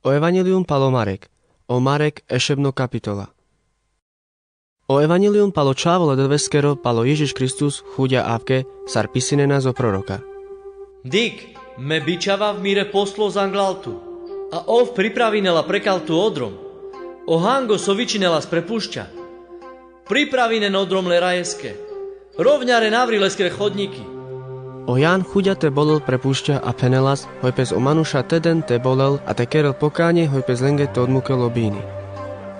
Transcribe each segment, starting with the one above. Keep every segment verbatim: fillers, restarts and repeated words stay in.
O evanjelium palo marek. O marek, ešebno kapitola. O evanjelium palo čhavo ledeveskero palo ježiš kristus, chuďa avke, sar pisinena zo proroka. Dik, me bičhavav mire poslo zanglal tu, a ov pripravinela prekal tu odrom. O hango so vičinelas prepušťa. Pripravinen odrom le rajeske. Rovňaren avri leskere chodňiki. O jan chuďa te bolel prepušťa a phenelas, hoj pes o manuša teden te bolel a te kerel pokáňe, hoj pes lenge te odmukel o bini.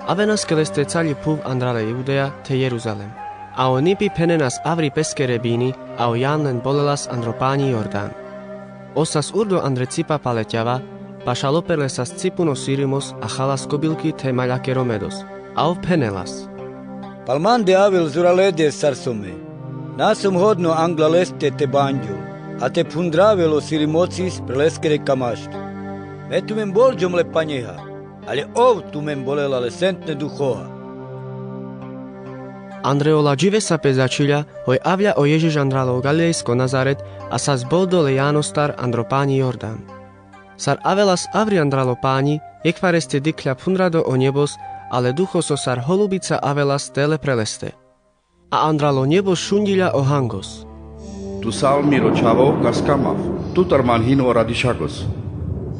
Avenas ke leste caľi phuv andral e judea the jeruzalem. A o nipi phenenas avri peskere bini, a o jan len bolelas andro páňi jordan. Osas urdo andre cipa pale ťava, pašal operle sas cipuno sirimos a chalas kobilky the maľakero medos. A ov phenelas. Pal mande avel zora lede sar so me. Na som hodno angla leste te banďol a te phundravel o sirimocis pre leskere kamaške. Me tumen bolďom le paňeha, ale ov tumen bolela le sentne duchoha. Andre ola dživesa pe začiľa, hoj avľa o ježiš andral o galilejsko nazaret, a sas boldol le janostar andro páňi jordan. Sar avelas avri andral o páňi, jekvareste dikhľa phundrado o njebos, ale duchos o sar holubica avelas tele pre leste. A andral o njebos šunďiľa o hangos. Tu sal miro čhavo, kaskamav, tutar man hin o radišagos.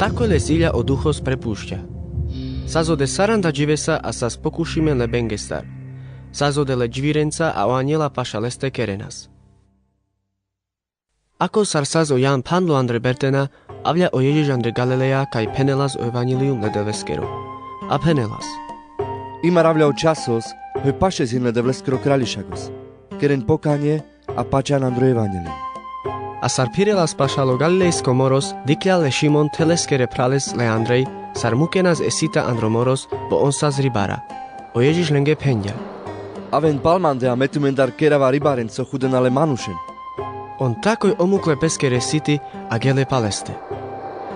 Takoj le ziľa o duchos prepušťa. Sas ode saranda dživesa a sas pokušimen le bengestar. Sas ode le džvirenca a o aňela paša leste kerenas. Ako sar sas o jan phandlo andre bertena, avľa o ježiš andre galileja kaj phenelas o evanjelium ledeveskero. A phenelas. Imar avľa o časos, hoj pašes hin ledeveskero kraľišagos. Keren pokáňe a pačan andro evanjelium. A sar phirelas pašal o galilejsko moros, dikhľa le šimon the leskere phrales le andrej, sar mukenas e sita andro moros, bo on sas ribara. O ježiš lenge phenďa. Aven pal mande a me tumendar kerava ribaren so chudena le manušen. On takoj omukle peskere siti a gele paleste.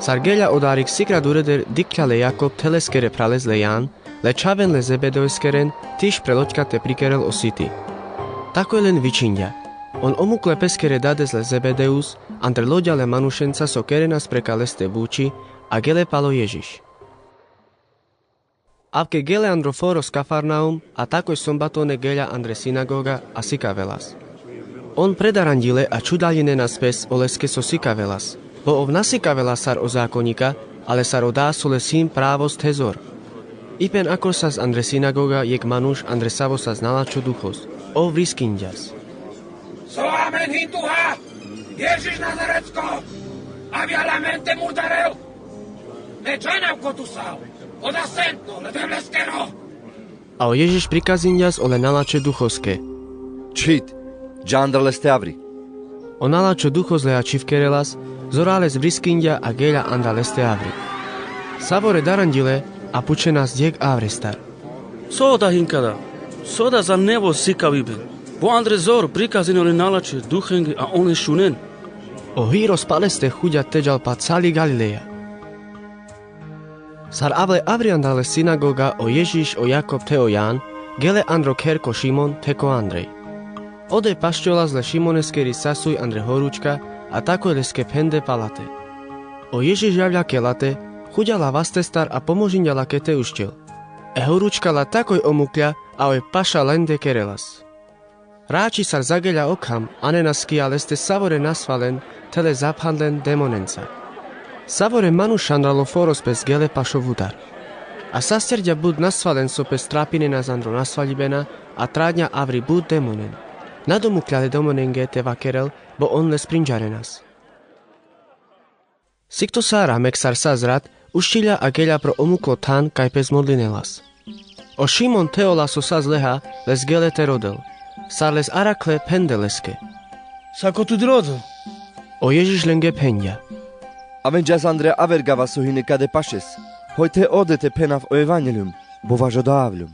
Sar geľa o darik sikra dureder, dikhľa le jakob the leskere phrales le jan, le čhaven le zebedeoskeren, tiš pre loďka te prikerel o siti. Takoj len vičinďa. On omukle peskere dades le zebedeus, andre loďa le manušenca so kerenas prekal leste buči, a gele pal o ježiš. Avke gele andro foros kafarnaum, a takoj sombatone geľa andre sinagoga a sikavelas. On predaranďile a čudaľinenas pes oleske so sikavelas. Bo ov na sikavelas sar o zákonňika, ale sar o dá so le sin právos the zor. Ipen ako sas andre sinagoga jekh manuš andre savo sas nalačo duchos. Ov vriskinďas. So amen hin tuha? Ježiš nazarecko. Avľa amen te murdarel. Me džanav ko tu sal. Oda sentno le devleskero. A o ježiš prikazinďas ole nalačo duchoske. Čhit, dža andral leste avri. O nalačo duchos le ačhivkerelas, zora les vriskinďa a geľa andral leste avri. Savore daranďile a pučenas jekh avrestar. So oda hin ka da? So oda za nevo sikaviben? Bo andre zor prikazinen ole nalačhe duchenge a on le šunen. O hiros paleste chuďa teďal pa cali galileja. Sar avle avri andral le sinagoga o ježiš, o jakob the o jan, gele andro kher ko šimon the ko andrej. Ode pašťolas le šimoneskeri sasuj andre horučka, a takoj leske phende pa late. O ježiš javľa ke late, chuďa la vastestar a pomožinďa lake te uščel. E horučka la takoj omukľa, a oj paša lende kerelas. Rači sar zageľa okham, anenas kija leste savore nasvalen, the le zaphandlen demonenca. Savore manuš andral o foros pes gele pašo vutar. A sasterďa but nasvalen so pes trapinenas andro nasvaľibena, a tradňa avri but demonen. Na domukľa le demonenge te vakerel, bo on les prinďarenas. Sikto sar amek sar sas rat, uščila a geľa pro omuklo than kaj pes modlinelas. O šimon the ola so sas leha, les gele te rodel. Sar les arakhle, phende leske. Sa ko tu te rodel? O ježiš lenge phenďa. Aven džas andre aver gava so hine kade pašes. Hoj the ode te phenav o evanjelium, bo vaš oda avľum.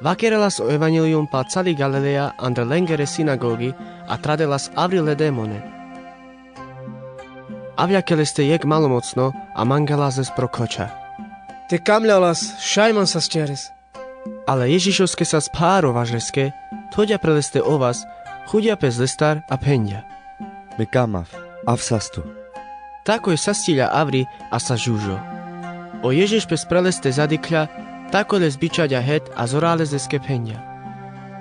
Vakerelas o evanjelium pa cali galileja andre lengere sinagogi, a tradelas avri le demone. Avľa ke leste jekh malomocno, a mangelas les pro khoča. Te kamľa olas, šaj man sas čeres. Ale ježišoske sas pharo vaš leske, thoďa pre leste ovas, chuďa pes lestar a phenďa. Me kamav, av sas tu. Takoj sasťiľa avri a sas žužo. O Ježiš pes pre leste zadikhľa, takoj les bičaďa het a zorale leske phenďa: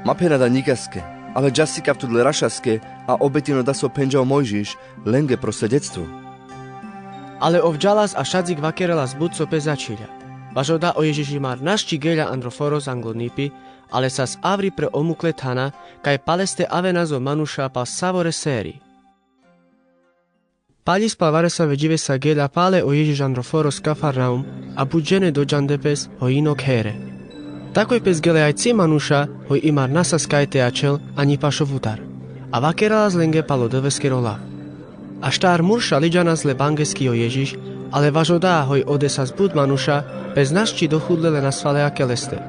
Ma phena da ňikaske, ale dža sikav tut le rašaske a obetin oda so phenďa o Mojžiš, lenge pro svedectvo. Ale ov džalas a šadzik vakerelas but so pes začhiľa. Vaš oda o Ježiš imar našči geľa andro foros anglo nipi, ale sas avri pre omukle thana, kaj pal leste avena zo manuša pal savore seri. Paľispal varesave dživesa geľa pale o Ježiš andro foros Kafarnaum, a but džene dodžande pes hoj ino khere. Takoj pes gele aj ci manuša, hoj imar na sas kaj te ačhel, ani paš ovutar. A vakeralas lenge pal o Devleskero lav. A štar murša lidžanas le bangeski o Ježiš, ale vaš oda hoj ode sas but manuša, pes našči dochudle le nasvalea ke leste.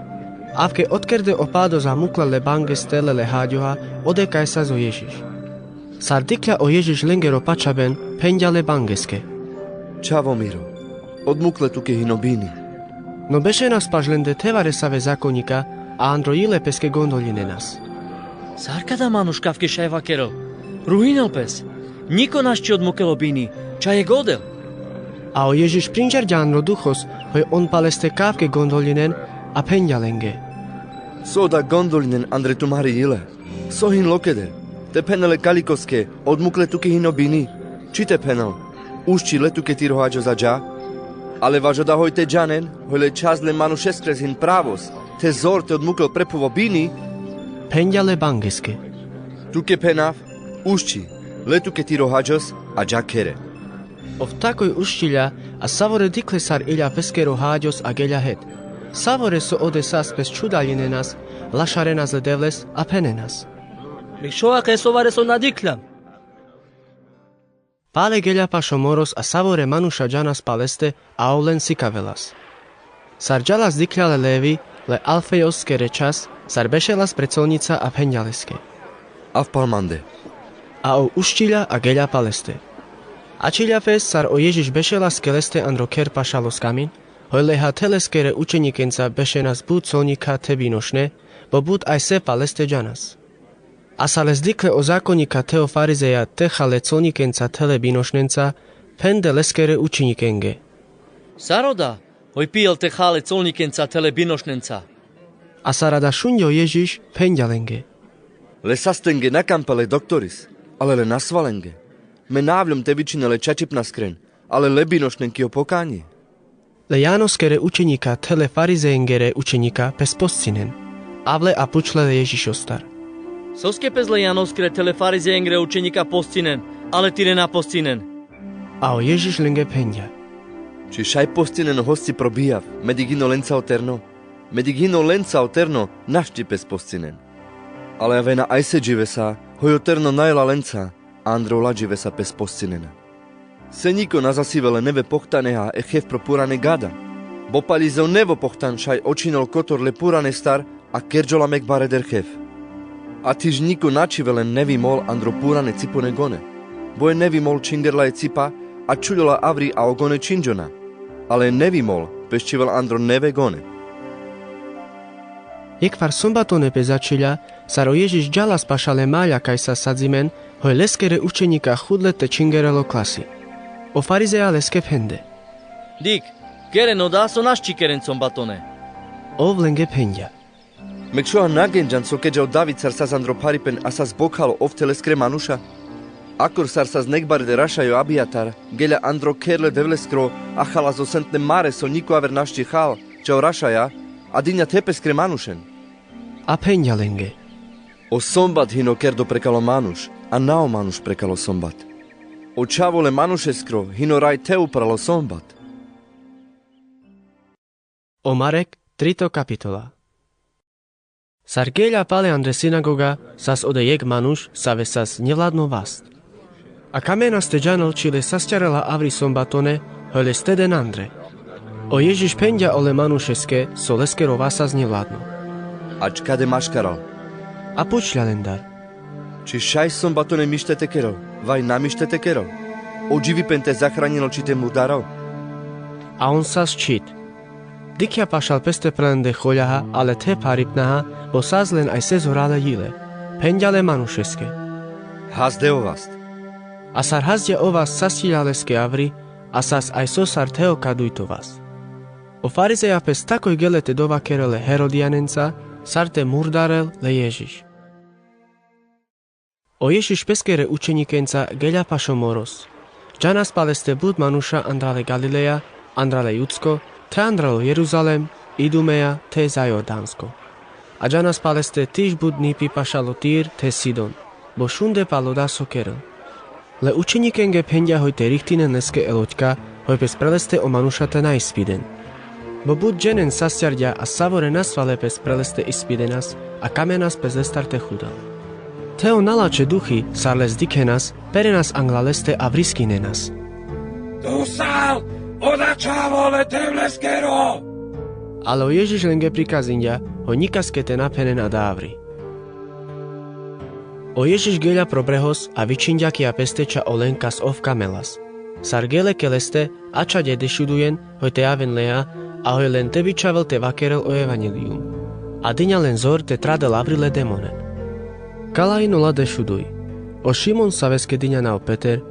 Avke otkerde o pados a mukla le bangeste le le haďoha, ode kaj sas o Ježiš. Sar dikhľa o Ježiš lengero pačhaben, phenďa le bangeske: Čhavo miro, odmukle tuke hino bini. No bešenas paš lende the varesave zakoňika, a andro jile peske gondoľinenas: Sar ka da manuš kavke šaj vakerel? Ruhinel pes. Ňiko našči odmukel o bini, ča jekh odel. A o Ježiš prinďarďa andro duchos, hoj on pal leste kavke gondoľinen, a phenďa lenge: So da gondoľinen andre tumari jile? So hin lokede? Te phenel le kaľikoske: Odmukle tuke hino bini? Či te phenel: Ušči, le tuke tiro haďos a dža? Ale vaš oda hoj te džanen, hoj le čhas le manušeskres hin pravos, the zor te odmukel pre phuv o bini? Phenďa le bangeske: Tuke phenav: Ušči, le tuke tiro haďos a dža khere. Ov takoj uščilja, a savore dikhle sar iľa peskero haďos a geľa het. Savore so ode sas pes čhudaľinenas, lašarenas le Devles a phenenas: Mekšola kaj so vareso na dikhľam. Pale geľa paš o moros a savore manuša džanas pal leste, a ov len sikavelas. Sar džalas dikhľa le Levi, le Alfejoskere čhas, sar bešelas pre colnica a phenďa leske: Av pal mande. A ov uščilja a geľa pal leste. Ačhiľa pes sar o Ježiš bešelas ke leste andro kher pašal o skamin, hoj leha the leskere učenikenca bešenas but colňikha the binošne, bo but aj se pal leste džanas. A sar les dikhle o zakoňikha the o farizeja the chale colňikenca the le binošnenca, phende leskere učeňikenge: Sar oda hoj pijel the chale colňikenca the le binošnenca? A sar ada šunďe o Ježiš, phenďa lenge: Le sastenge na kampel le doktoris, ale le nasvalenge. Me na avľom te vičine le čačipnaskren, ale le binošnen ki o pokaňie. Le Janoskere učeňikha the le farizejengere učeňikha pes poscinen. Avle a pučle le Ježišostar: Soske pes le Janoskere the le farizejengere učeňikha poscinen, ale tire na poscinen? A o Ježiš lenge phenďa: Či šaj poscinen hosci pro bijav, medik hino lenca o terno? Medik hino lenca o terno našči pes poscinen. Ale avena ajse dživesa, hoj o terno na jela lenca, andre ola dživesa pes poscinena. Se ňiko na zasivel le neve pohtaneha e chev pro purane gada. Bo paľi zo nevo pohtan šaj očhinel kotor le puranestar a kerďol am ek bareder chev. A thiž ňiko na čhivel le nevi mol andro purane cipone gone. Bo e nevi mol čhingerla e cipa, a čuľola avri a o gone čhinďona. Ale e nevi mol pes čhivel andro neve gone. Jekh far sombatone pes začhiľa, sar o Ježiš džalas paša le maľa kaj sas sadzimen, hoj leskere učeňikha chudle te čhingerel o klasi. O farizeja leske phende: Dikh, keren oda so našči keren sombatone. Ov lenge phenďa: Mekšola na genďan so keďa o David sar sas andro pharipen a sas bokhalo ov the leskere manuša? Akor sar sas nek bareder rašaj o Abijatar geľa andro kher le Devleskro a chalas o sentne mare so ňiko aver našči chal, ča o rašaja, a diňa the peskre manušen. A phenďa lenge: O sombat hino kerdo prekal o manuš, a na o manuš prekal o sombat. O čhavo le manušeskro hino raj the upral o sombat. O Marek, trito kapitola. Sar geľa pale andre sinagoga, sas ode jekh manuš, save sas ňevladno vast. A kamenas te džanel či le sasťarela avri sombatone, hoj le steden andre. O Ježiš phenďa ole manušeske, so leskero vas sas ňevladno: Ačhkade maškaral? A pučľa lendar: Či šaj sombatone mište te kerel, vaj na mište te kerel? O dživipen te zahraňinel či te murdarel? A on sas čhit. Dikhľa pašal peste pre lende choľaha, ale the pharipnaha, bo sas len aj se zorale jile. Phenďa le manušeske: Hazde o vast. A sar hazďa o vast, sasťiľa leske avri, a sas aj so sar the okadujto vast. O farizeja pes takoj gele te dovakerel e herodijanenca, sar te murdarel le ježiš. O ježiš peskere učenjikenca geľa paš o moros. Džanas paleste but manuša andral e galileja, andral e judsko, the andral o jeruzalem, idumeja the za jordansko. A džanas paleste tiš but nipi pašal o tir the sidon, bo šunde pal oda so kerel. Le učenjikenge phenďa hoj te rihtinen leske e loďka, hoj pes pre leste o manuša te na ispiden. Bo but dženen sasťarďa a savore nasvale pes pre leste ispidenas, a kamenas pes lestar te chudal. The o nalačhe duchi sar les dikhenas, perenas angla leste a vriskinenas: Tu sal oda čhavo le devleskero. Ale o ježiš lenge prikazinďa hoj nikaske te na phenen ada avri. O ježiš geľa pro brehos a vičhinďa ki a peste ča olen kas ov kamelas. Sar gele ke leste, ačhaďa dešudujen hoj te aven leja, a hoj len te bičhavel te vakerel o evanjelium. A diňa len zor te tradel avri le demonen. Kala hin ola dešuduj: o šimon saveske diňa nav peter,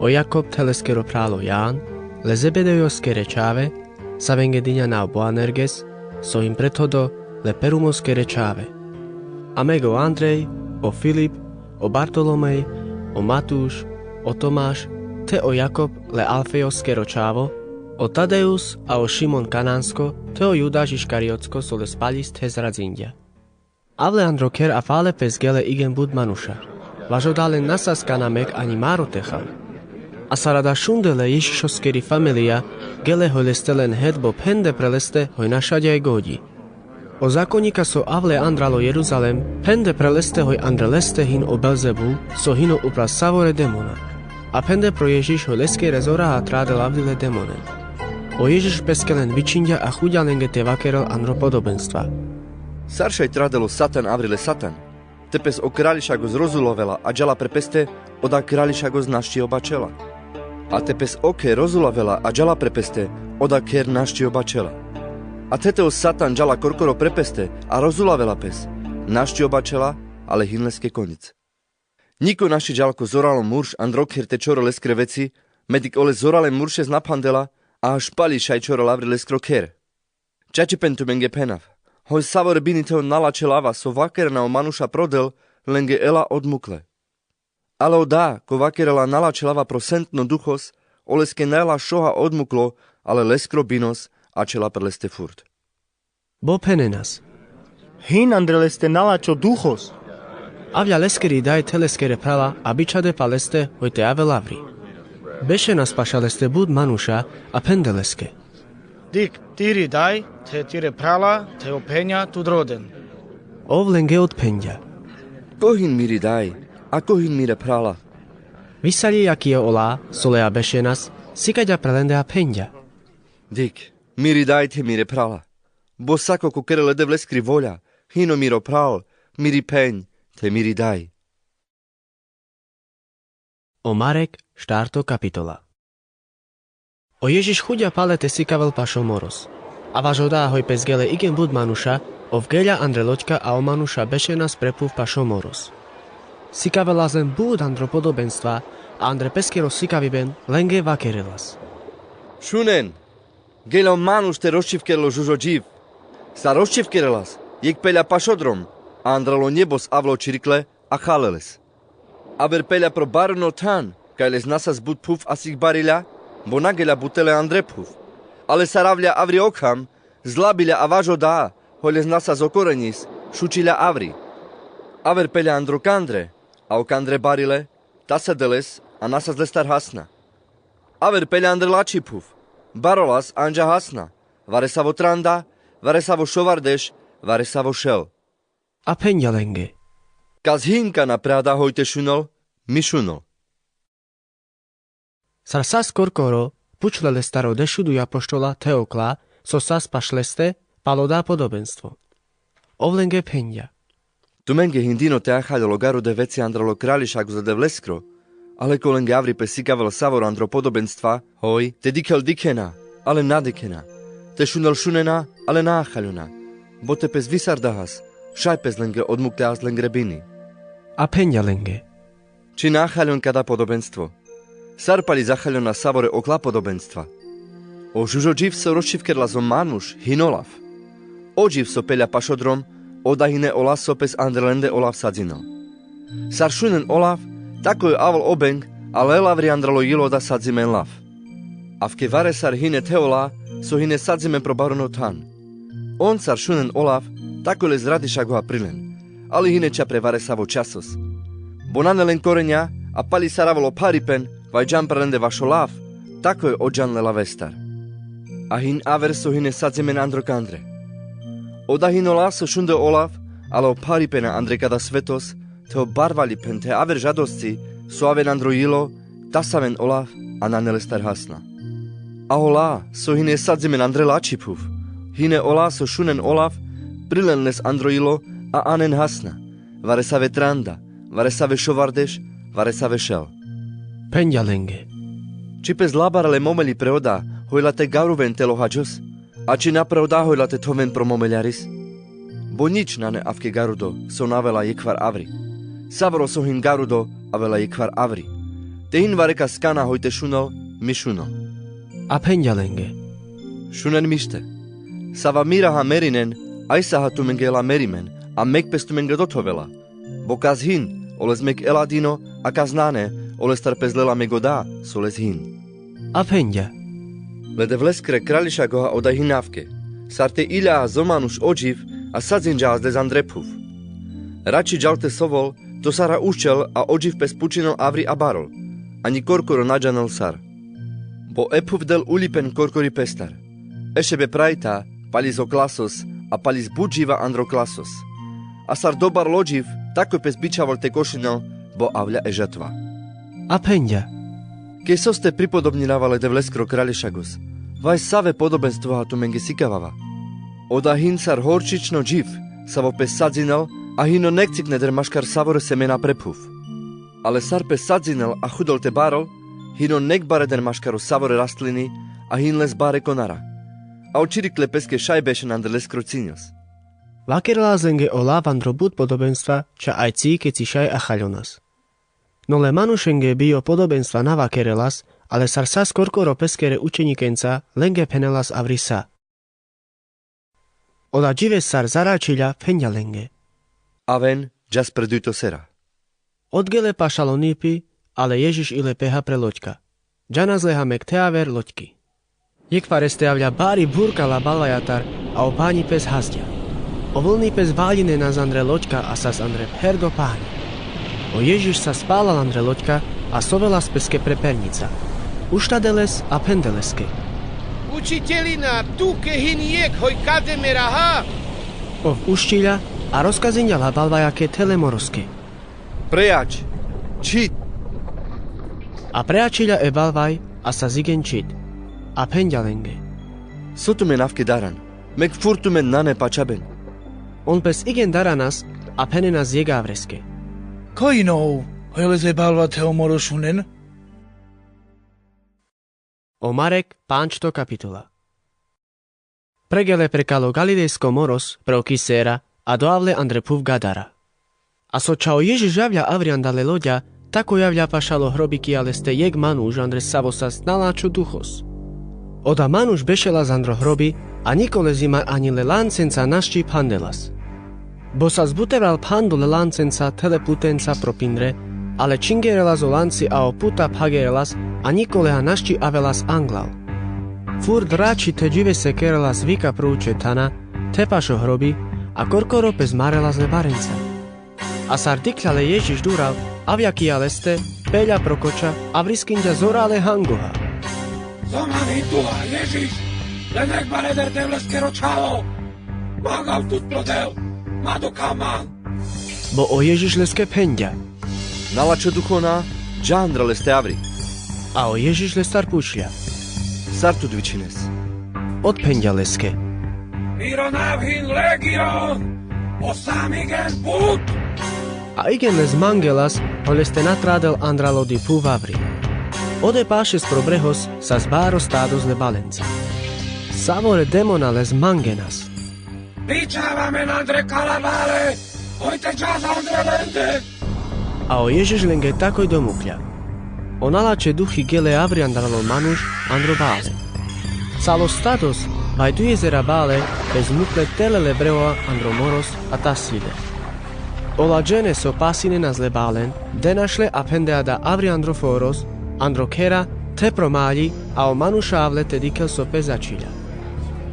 o jakob the leskero phral o jan, le zebedejoskere čhave, savenge diňa nav boanerges, so hin prethodo le perumoskere čhave. A meg o andrej, o filip, o bartolomej, o matuš, o tomaš, the o jakob le alfejoskero čhavo, o tadeus a o šimon kanansko, the o judaš iškariotsko so le spaľis the zradzinďa. Avle andro kher a fale pes gele igen but manuša. Vaš oda len nasas kana meg ani maro te chal. A sar ada šunde le ježišoskeri familija gele hoj leste len het bo phende pre leste hoj našaďa e goďi. O zakonjika so avle andral o jeruzalem phende pre leste hoj andre leste hin o belzebul, so hino upral savore demona. A phende pro ježiš hoj leskere zoraha tradel avri le demonen. O ježiš peske len vičhinďa a chuďa lenge te vakerel andro podobenstva. Sar šaj tradel o satan avri le satan? Te pes o krališagos rozulavela a džala pre peste, oda krališagos našti obačhela. A te pes o kher rozulavela a džala pre peste, oda kher našti obačhela. A the te o satan džala korkoro pre peste a rozulavela pes, našti obačhela, ale hin leske konjic. Niko našti džal ko zoralo murš andro kher te čhorel leskre veci, medik ole zorale muršes na phandela, a špaľi šaj čhorel avri leskro kher. Čačipen tumenge phenav: hoj savore bini the o nalačhe lava so vakerena o manuša prodel, lenge ela odmukle. Ale oda ko vakerela nalačhe lava pro sentno duchos, oleske na ela šoha odmuklo, ale leskro binos ačhela pre leste furt. Bo phenenas: Hin andre leste nalačho duchos. Avľa leskeri daj the leskere phrala a bičhade pal leste hoj te avel avri. Bešenas paša leste but manuša a phende leske: Dik, tiri daj, the tire phrala, the o phenja tut roden. Ov lenge odphenďa: Ko hin miri daj, a ko hin mire phrala? Visaľiľa ki e ola so leja bešenas, sikaďa pre lende a phenďa: Dik, miri daj the mire phrala. Bo sako ko kerel e Devleskri voľa, hino miro phral, miri phenj, the miri daj. O Marek, štarto kapitola. O Ježiš chuďa pale te sikavel paš o moros. A vaš oda hoj pes gele igen but manuša, ov geľa andre loďka a o manuša bešenas pre phuv paš o moros. Sikavelas len but andro podobenstva, a andre peskero sikaviben lenge vakerelas: Šunen, geľa o manuš te rozčhivkerel o žužo dživ. Sar rozčhivkerelas, jekh peľa paš o drom, a andral o njebos avlo čirikle a chale les. Aver peľa pro bareno than, kaj les nasas but phuv asik bariľa, bo na geľa bute le andre phuv. Ale sar avľa avri okham, zlabiľa a vaš oda, hoj les nasas o koreňis, šučiľa avri. Aver peľa andro kandre, a o kandre barile, ta sede les, a nasas lestar hasna. Aver peľa andre lačhi phuv, barolas, anďa hasna, varesavo tranda, varesavo šovardeš, varesavo šel. A phenďa lenge: Kas hin kana pre ada hoj te šunel, mi šunel. Sar sas korkoro, pučle lestar o dešuduj apoštola the okla so sas paš leste, pal oda podobenstvo. Ov lenge phenďa: Tumenge hin dino te achaľol o garude veci andral o Kraljišagos e Devleskro, ale ko lenge avri pes sikavel savor andro podobenstva, hoj, te dikhel dikhena, ale na dikhena, te šunel šunena, ale na achaľona. Bo te pes visardahas, šaj pes lenge odmukljahas lengre bini. A phenďa lenge: Či na achaľon kada podobenstvo? Sar pali zachaľona savore okla podobenstva? O žužo dživ so rozčhivkerela so manuš, hin o lav. O dživ so peľa paš o drom, oda hin e ola so pes andre lende o lav sadzinel. Sar šunen o lav, takoj avel o beng, a lel avri andral o jilo da sadzimen lav. Avke varesar hin e the ola, so hine sadzimen pro baron o than. On sar šunen o lav, takoj le zradiš agoha prilen, ali hine ča pre varesavo časos. Bo nane len korenja, a pali sar avel o pharipen, vaj džan pre lende vaš o lav, takoj o džan le lavestar. A hin aver so hine sadzimen andro ka andre. Oda hin o lav so šunde o lav, ale o pharipena andre kada svetos, the o barvalipen the aver žadosci, so aven andro jilo, tasaven o lav, a nane lestar hasna. A ola, so hine sadzimen andre lačhi phuv, hine ola so šunen o lav, prilen les andro jilo, a anen hasna, varesave tranda, varesave šovardeš, varesave šel. Phenďa lenge: Či pes labarale momeli pre oda, hojla te garuven tel o hadžos, a či na pre oda, hojla te thoven pro momeljaris. Bo nič nane avke garudo, so na avela jekhvar avri. Savoro so hin garudo, avela jekhvar avri. Te hin varekas kana hoj te šunel, mi šunel. A phenďa lenge: Šunen mište. Sava miraha merinen, ajsaha tumenge ela merimen, a mek pes tumenge dothovela. Bo kas hin, oles mek ela dino, a kas nane, olestar pes lela mek oda, so les hin. A phenďa: Le Devleskre kraljiša goha oda hin avke. Sar te ilja zo manuš o dživ, a sadzinďa as des andre phuv. Rači džal te sovol, to sar a uščel, a o dživ pes pučinel avri a barol. Ani korkoro na džanel sar. Bo e phuv del uljipen korkori pestar. Ešebe prajta, palis o klasos, a palis but dživa andro klasos. A sar dobarol o dživ, takoj pes bičhavol te košinel, bo avlja e žatva. A phenďa: Kej soste pripodobňinava le Devleskro kraljišagos, vaj save podobenstvoha tumenge sikavava. Oda hin sar horčično dživ, savo pes sadzinel, a hino nekcik neder maškar savore semena pre phuv. Ale sar pes sadzinel a hudol te barol, hino nek bareder maškaro savore rastlini, a hin les bare konara. A o čirikle peske šaj bešen andre leskro cinjos. Vakerela lenge o lav andro but podobenstva, ča ajci keci šaj ahaljonas. No le manušenge bi o podobenstva na vakerelas, ale sar sas korkoro peskere učenikenca, lenge phenelas avri sa. Oda džive sar zaračhilja, phenďa lenge: Aven, džas pre dujto sera. Odgele pašal o nipi, ale Ježiš i le peha pre loďka. Džanas leha mek the aver loďki. Jekh vareste avlja bari burka la balvajatar, a o pani pes hasďa. O vlni pes valjine nas andre loďka, a sas andre pherdo pani. O Ježiš sas palal andre loďka, a sovelas peske pre pernica. Uštadeles, a phendeles leske: Učiteljina, tuke hin jekh hoj kade me raha. Ov uščilja, a rozkazinďa la balvajake the le moroske: Prejač, čhit. A prejačhilja e balvaj, a sas igen čhit. A phenďa lenge: So tumen avke daran, mek fur tumen nane pačhaben. On pes igen daranas, a phenenas jekh avreske: Koj ov, hoj les e balva the o moro šunen? O Marek, pandžto kapitula. Pregele prekal o Galilejsko moros, pre oki sera, a doavle andre phuv Gadara. A so čha o Ježiš avlja avri andar le loďa, takoj avlja pašal o hrobi kija leste jekh manuš andre savo sas na lačho duhos. Oda manuš bešelas andro hrobi, a nikole zimar ani le lancenca našči phandelas. Bo sas buteral phandol le lancenca the le putenca pro pindre, ale čhingerelas o lanci a o puta phagerelas, a nikoleha našči avelas anglal. Furt račhi the dživese kerelas vika pro uče thana, the paš o hrobi, a korkoro pes marelas le barenca. A sar dikhlja le Ježiš dural, avlja kija leste, pelja pro koča, a vriskinďa zorale hangoha: Zo man hin tuha, Ježiš, le nek bareder Devleskero čhavo? Mangav tut pro del, ma dokha man. Bo o Ježiš leske phenďa: Na lačho duhona, dža andral leste avri. A o Ježiš lestar pučhlja: Sar tut vičhines? Odphenďa leske: Miro nav hin Legion, o sam igen but. A igen les mangelas, hoj leste na tradel andral o di phuv avri. Ode pašes pro brehos sas baro stados le balenca. Savore demona les mangenas. Bičhava amen andre kala bale, hoj te džas andre lende. A o Ježiš lenge takoj domukhlja. O na lačhe duhi gele avri andral o manuš, andro bale. Sal o stados, vaj dujezera bale, pes mukle tele le breo andro moros a tasile. Ola džene so pasinenas le balen, denaš le a phende: Ada avri andro foros, andro khera, the pro malji, a o manuša avle te dikhel so pes začhilja.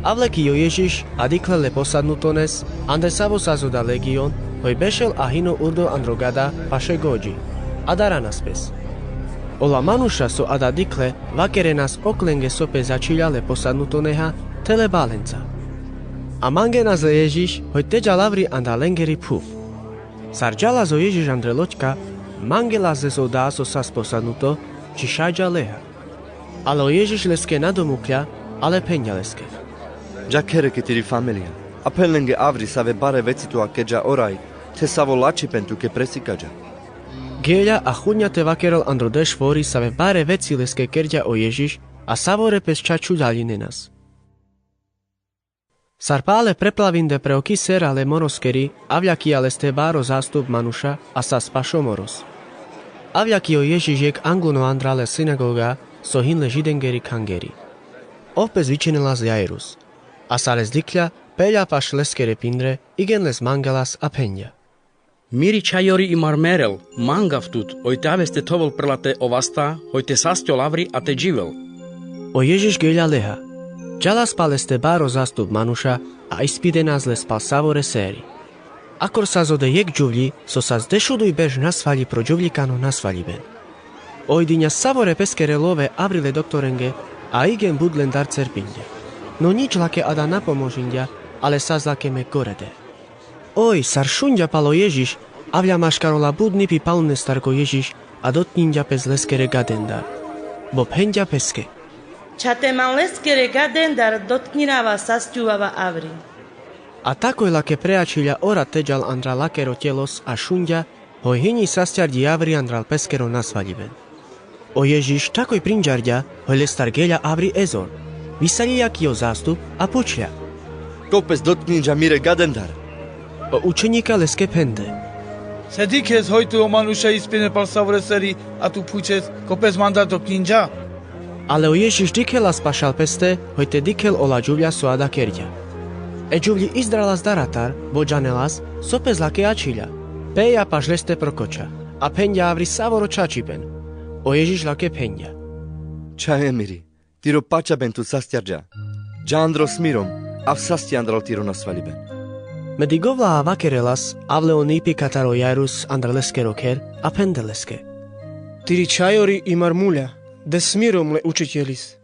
Avle ki o Ježiš, a dikhle le posadnutones, andre savo sas oda legion, hoj bešel a hino urdo andro gada paše godži, a daranas pes. Ola manuša so ada dikhle, vakerenas oklenge so pes začhilja le posadnutoneha, the le balenca. A mangenas le Ježiš, hoj te džal avri anda lengeri phuv. Sar džalas o Ježiš andre loďka, mangelas lese oda so sas posadnuto, či šaj dža leha. Ale o Ježiš leske na domuklja, ale phenďa leske: Dža khere ki tiri familija, a phen lenge avri save bare veci tu akerďa oraj, the savo lačhipen tuke presikaďa. Gelja a chudňa te vakerel andro deš fori save bare veci leske kerďa o Ježiš, a savore pes čha čhudaljinenas. Sar pale preplavinde pre oki sera le moroskeri, avľa kija leste baro zastup manuša, a sas paš o moros. Avľa ki o Ježiš jekh anglon o andral le sinagoga, so hin le Židengeri khangeri. Ov pes vičhinelas Jairus. A sar les dikhľa, pelja paš leskere pindre, igen les mangelas a phenďa: Miri čhajori i mar merel, mangav tut, oj te aves te thovel prela te o vasta, hoj te sasťol avri a te dživel. O Ježiš gelja leha. Džalas pal leste baro zastup manuša, a ispidenas les pal savore seri. Akor sas ode jekh džuvľi, so sas dešuduj berš nasvalji pro džuvľikano nasvaljiben. Oj dinďa savore peskere love avri le doktorenge, a igen but len dar cerpinďa. No ňič lake ada na pomožinďa, ale sas lake mek gore de. Oj, sar šunďa pal o Ježiš, avľa maškar ola but nipi palune star ko Ježiš, a dotkňinďa pes leskere gadendar. Bo phenďa peske: Čha te man leskere gadendar dotkňinava, sasťuvava avri. A takoj lake prejačhilja ora te džal andral lakero tjelos a šunďa, hoj hinji sasťarďi avri andral peskero nasvaljiben. O Ježiš takoj prinďarďa, hoj lestar gelja avri ezor. Visaljilja ki o zastup, a pučhľa: Kov pes dotkňinďa mire gadendar? O učeňika leske phende: Se dikhes hoj tu o manuša ispidne pal savore seri, a tu pučhes: Kov pes mandar dotkňinďa? Ale o Ježiš dikhelas pašal peste, hoj te dikhel ola džuvľa so ada kerďa. E džuvľi izdralas daratar, bo džanelas so pes lake ačhilja. Peja paš leste pro kočha, a phenďa avri savoro čhačipen. O Ježiš lake phenďa: Čhaje miri, tiro pačaben tu sasťarďa. Dža andro smirom, av sasťi andral tiro nasvaljiben. Medi govla a vakerelas, avle o nipi katar o Jairus andar leskero kher, a phende leske: Tiri čhajori i mar mulja, de smirom le učitelis.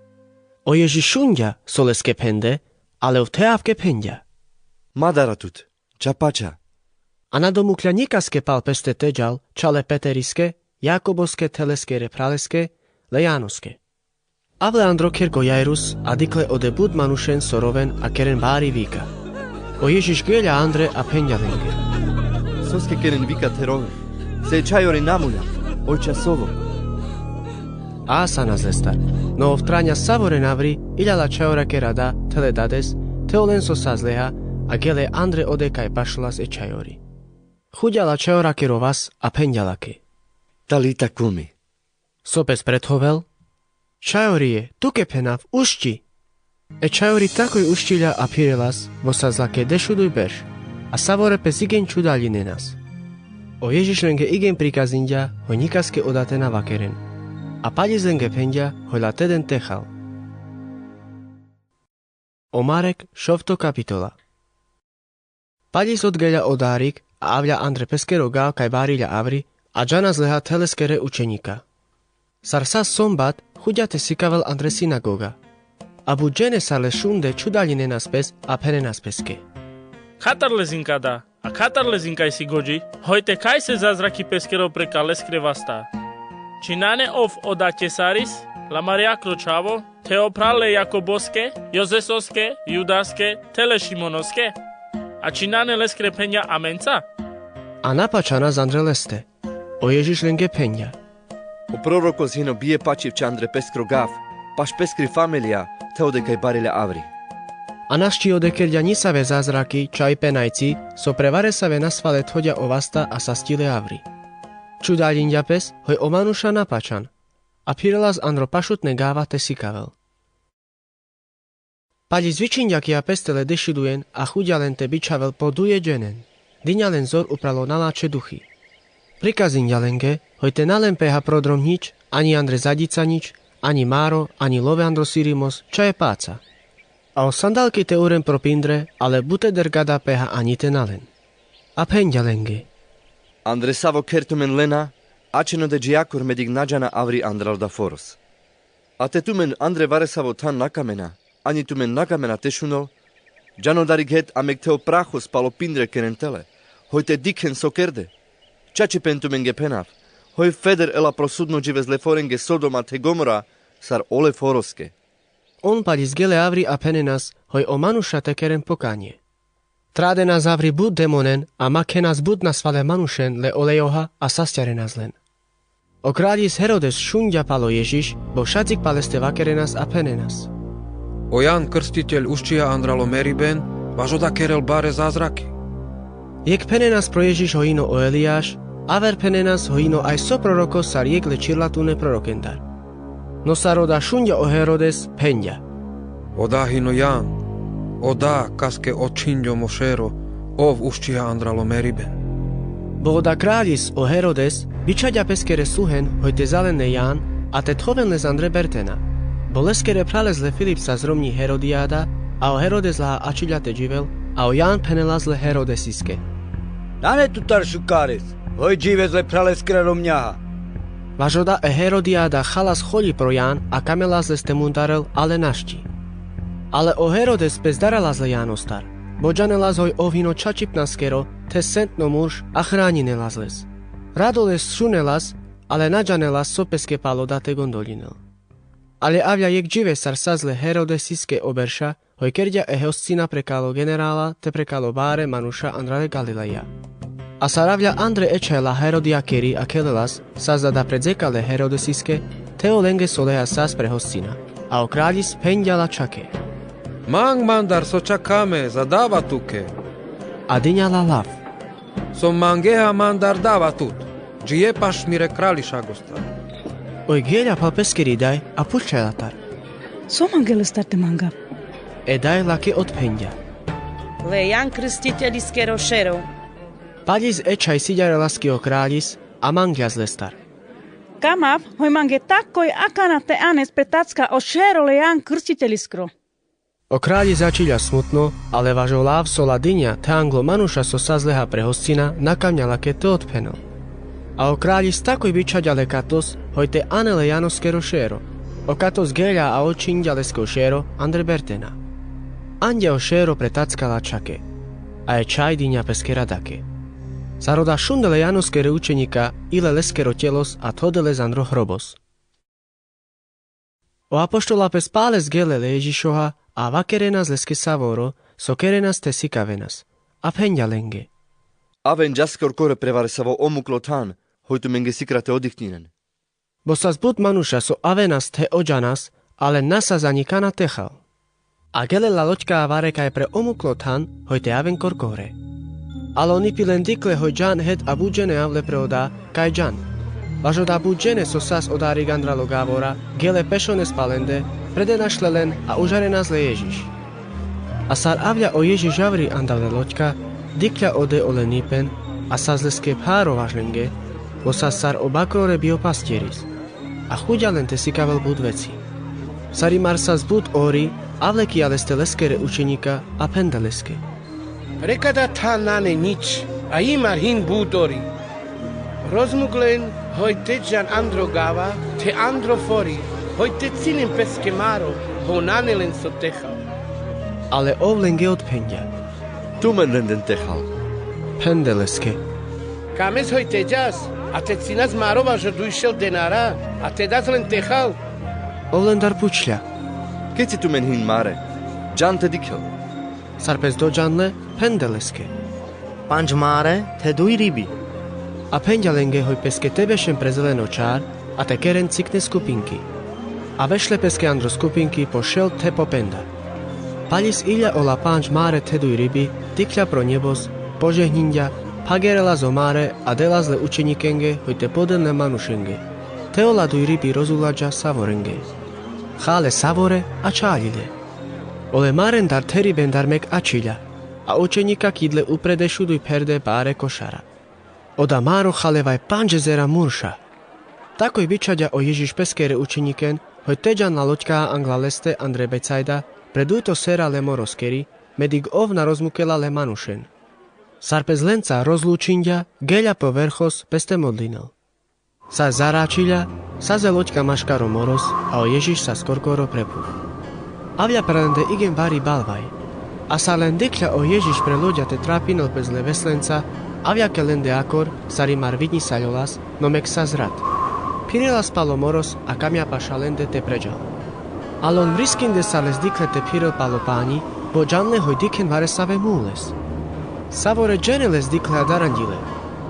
O Ježiš šunďa so leske phende, ale ov the avke phenďa: Ma dara tut, dža pača. A na domuklja ňikaske pal peste te džal, čhale Peteriske, Jakoboske the leskere phraleske, le Janoske. Avle andro kher ko Jairus, a dikhle ode but manušen so roven a keren bari vika. O Ježiš gelja andre a phenďa lenge: Soske keren vika the roven? Se e čhajori na mulja, oj ča sovol. A asanas lestar. No ov tranďa savoren avri, ilja la čhajorakera da, the le dades, the olen so sas leha, a gele andre ode kaj pašolas e čhajori. Chudja la čhajorakero vas, a phenďa lake: Talita kumi. So pes prethovel: Čhajorije, tuke phenav, ušči! E čhajori takoj uščilja a phirelas, bo sas lake dešuduj berš, a savore pes igen čhudaljinenas. O Ježiš lenge igen prikazinďa, hoj ňikaske oda te na vakeren. A paľiz lenge phenďa, hoj la te den te chal. O Marek, šovto kapitola. Paľiz odgelja o darik, a avľa andre peskero gav kaj barilja avri, a džanas leha the leskere učeňika. Sar sas sombat, chudja te sikavel andre sinagoga. A but džene sar le šunde čhudaljinenas pes, a phenenas peske: Katar lezinka da, a katar lezinka isi godži, hoj te kaj se zazraki peskero pre ka leskre vasta? Či nane ov oda Česaris, la Marijakro čhavo, the o phral le Jakoboske, Jozesoske, Judaske, the le Šimonoske? A či nane leskre phenďa amenca? A na pačanas andre leste. O Ježiš lenge phenďa: O prorokos hino bie pačiv ča andre peskro gav, paš peskri familija, the ode kaj barilja avri. A našči ode kerďa ňisave zazraki ča i penajci, so pre varesave nasvale thodja o vasta a sasťile avri. Čhudaľinďa pes, hoj o manuša na pačan. A phirelas andro pašutne gava te sikavel. Paľis vičhinďa ki apeste le dešudujen a chuďa len te bičhavel po duje dženen. Diňa len zor upral o nalačhe duchi. Prikazinďa lenge, hoj te na len peha pro drom nič, aňi andre zadžica nič, aňi máro, aňi love andro sirimos, ča e páca. A o sandalky te uren pro pindre, ale buteder gada peha aňi te na len. A phenďa lenge: Andre savo kher tumen lena, ačheno de dži akor, medik na džana avri andral da foros. A te tumen andre varesavo than na kamena, aňi tumen na kamena te šunel, džan odari ghed a mek the o prachos pal o pindre keren tele, hoj te dikhen so kerde. Čačipen tumenge phenav, hoj feder ela pro sudno džives le forenge Sodoma the Gomora, sar ole foroske. On paľis gele avri a phenenas, hoj o manuša te keren pokanie. Tradenas avri but demonen, a makhenas but nasvale manušen le olejoha, a sasťarenas len. O kraľis Herodes šunďa pal o Ježiš, bo šadzik pal leste vakerenas a phenenas: O Jan Krstiťeľ uščiha andral o meriben, vaš oda kerel bare zázraki. Jekh phenenas pro Ježiš hoj ino o Eliáš, aver phenenas hoj ino aj so prorokos sar jekh le čhirla tune prorokendar. No sar oda šunďa o Herodes, phenďa: Oda hino Jan, oda kaske očhinďom o šero, ov uščiha andral o meriben. Bo oda kraľis, o Herodes, bičhaďa peskere sluhen, hoj te zalen le Jan, a te thoven les andre bertena. Bo leskere phrales le Filip sas romňi Herodiada, a o Herodes laha ačhiľa te dživel, a o Jan phenelas le Herodesiske: Nane tutar šukares, hoj džives le phraleskra romňaha. Vaš oda e Herodiada chalas choľi pro Jan a kamelas leste mundarel, ale našči. Ale o Herodes pes daralas le Janostar, bo džanelas hoj ov hino čačipnaskero, the sentno muž, a chráňinelas les. Rado les šunelas, ale na džanelas so peske pal oda te gondoľinel. Ale avľa jekh džive sar sas le Herodesiske oberša, hoj kerďa e hoscina prekal o generala te prekal o bare manuša andral e Galilejja. A sar avľa andre ečhaj la Herodiakeri a kelelas, sas da da pre dzeka le Herodesiske, the olenge so leha sas pre hoscina. A o kraľis phenďa la čhake: Mang mandar so čhakame, za dava tuke. A diňa la lav: So mangeha mandar dava tut, dži jepaš mire kraľišagostar. Oj geľa pal peskeri daj a pučľa latar: So mange lestar te mangav? E daj lake odphenďa: Le Jan Krstiťeliskero šero. Paľis ečhaj siďarelas ki o kraľis a mangľas lestar: Kam av, hoj mange takoj akana te anes pre tacka o šero le Jan Krstiťeliskro. O kraľis ačhiľa smutno, ale vaš o lav so la diňa the anglo manuša so sas leha pre hoscina, na kamňa lake te odphenel. A o kraľis takoj bičhaďa le katos, hoj te ane le Janoskero šero. Okatos geľa a očhinďa leske o šero andre bertena. Anďa o šero pre tacka la čhake. A ečhaj diňa peskera dake. Sar oda šunde le Janoskere učeňika, ile leskero ťelos a thode les andro hrobos. O apoštola pes pales gele le Ježišoha a vakerenas leske savoro so kerenas the sikavenas. A phenďa lenge: Aven džas korkore pre varesavo omuklo than, hoj tumenge sikra te odikňinen. Bo sas but manuša so avenas the odžanas, ale na sas aňi kana techal. A gele la loďka avare kaj pre omuklo than, hoj te aven korkore. Ale o nipi len dikle hoj džan hej a but džene avle pre oda kaj džan. Vaš oda but džene so sas odarik andral o gavora, gele pešones pal lende, prede našle len a užarenas le Ježiš. A sar avľa o Ježiš avri andral le loďka, dikľa ode ole nipen, a sas leske pharo vaš lenge, bo sas sar o bakrore bi o pastieris. A chuďa len te sikavel but veci. Sar imar sas but ori, avlekija leste leskere učeňika a phende leske: Rekada than nane ňič, a imar hin but ori. Rozmuk len, hoj te džan andro gava, the andro fori, hoj te cinen peske maro, ho nane len so techal. Ale ov lenge odphenďa: Tumen lenden techal. Phende leske: Kames hoj te džas, a te cinas maro vaš o duj šel denara, a te das len techal. Ov lendar pučľa: Keci tumen hin mare? Džan te dikhel. Sar pes dodžan le, phende leske: Pandž mare, the duj ribi. A phenďa lenge hoj peske te bešen pre zelen o čar, a te keren cikne skupinki. A vešle peske andro skupinki po šel the po pendar. Paľis iľa ola pandž mare the duj ribi, dikľa pro nebos, požehňinďa, phagerelas o mare a delas le učeňikenge hoj te poden le manušenge. The ola duj ribi rozulaďa savorenge. Chale savore a čhaľile. Ole marendar theribendar mek ačhiľa, a učeňika kidle uprede šuduj pherde bare ko šara. Oda maro chaľevaj pandžezera murša. Takoj bičhaďa o Ježiš peskere učeňiken, hoj te džanla loďka angla leste andre Becajda, pre dujto sera le moroskeri, medik ov na rozmukela le manušen. Sar pes lenca rozlučinďa, geľa po verchos pes te modlinel. Sar zaračhiľa, sas e loďka maškar o moros, a o Ježiš sas korkoro pre phuv. Avľa pre lende igen vari balvaj. A sar len dikľa o Ježiš pre loďa te trapinel pes le veslenca, avľa ke lende akor, sar i mar vidňisaľolas, no mek sas rat. Phirelas pal o moros, a kamňa paša lende te predžal. Ale on vriskinde sar les dikhle te phirel pal o pani, bo džanle hoj dikhen varesave mules. Savore džene les dikhle a daranďile.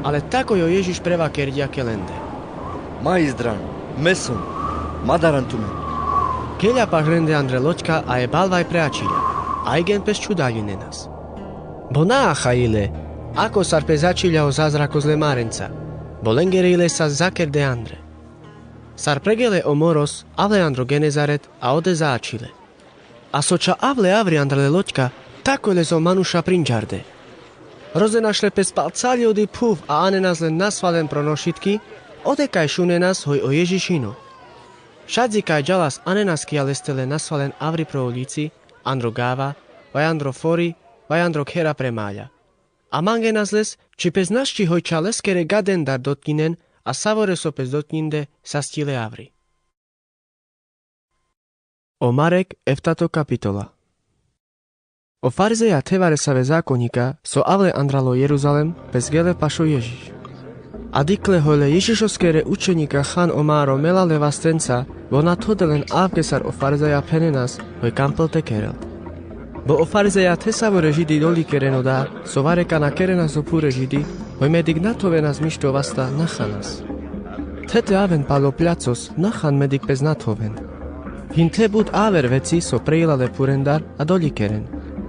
Ale takoj o Ježiš prevakerďa ke lende: Maistran, me som, ma daran tumen. Geľa paš lende andre loďka, a e balvaj preačhiľa, a igen pes čudaľine nas. Bo na achaľile, ako sar pes ačhiľa o zazrakos le marenca, bo lengere ile sas zakerde andre. Sar pregele o moros, avle andro Genezaret, a ode zaačhile. A so ča avle avri andre le loďka, takoj les o manuša prinďarde. Rozenašle pes pal caľi odi phuv, a anenas len nasvalen pro nošitki, ode kaj šunenas hoj o Ježiš hino. Šadzi kaj džalas anenaskija leste len nasvalen avri pro uľici, andro gava, vaj andro fori, vaj andro khera pre maľa. A mangenas les, či pes našti hoj ča leskere gadendar dotkňinen, a savore so pes dotkňinde, sas ti le avri. O Marek, eftato kapitola. O farizeja the varesave zakoňika, so avle andralo Jeruzalem, pes gele paš o Ježiš. A dikhle hoj le Ježišoskere učeňika chan o maro mela le vastenca, vo na thodel len avke sar o farizeja phenenas, hoj kampel te kerel. Bo o farizeja the savore Židi doľikeren oda, so vareka na kerenas o phure Židi, hoj medik na thovenas mišto vasta na chanas. The te aven pal o pľacos, na chan medik pes na thoven. Hin the but aver veci so prejela le phurendar a doľikeren.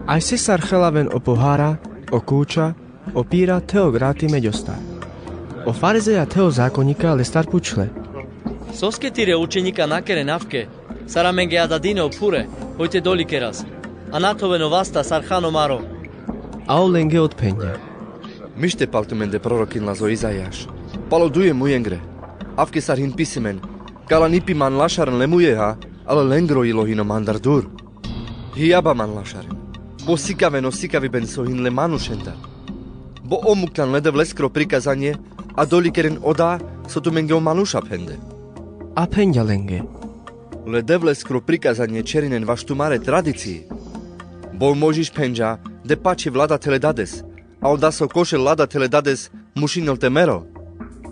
Ajse sar chelaven o pohara, o kuča, o pira, the o grati meďostar. O farizeja the o zakoňika lestar pučhle: Soske tire učeňika na keren avke, sar amenge adadine o phure, hoj te doľikeras, a na thoven o vasta sar chan o maro? A ov lenge odphenďa: Mište pal tumende prorokinlas o Izajaš, pal o duje mujengre, avke sar hin pisimen: Kala nipi ma anlašaren le mujeha, ale lengro jilo hino mandar dur. Hijaba ma anlašaren, bo sikaven o sikaviben so hin le manušendar. Bo omuklan le Devleskro prikazanie, a doľikeren oda so tumenge o manuša phende. A phenďa lenge: Le Devleskro prikazanie čerinen vaš tumare tradicii. Bo Mojžiš phenďa: De pači vlada thele dades, a oda so košel lada thele dades, mušinel te merel.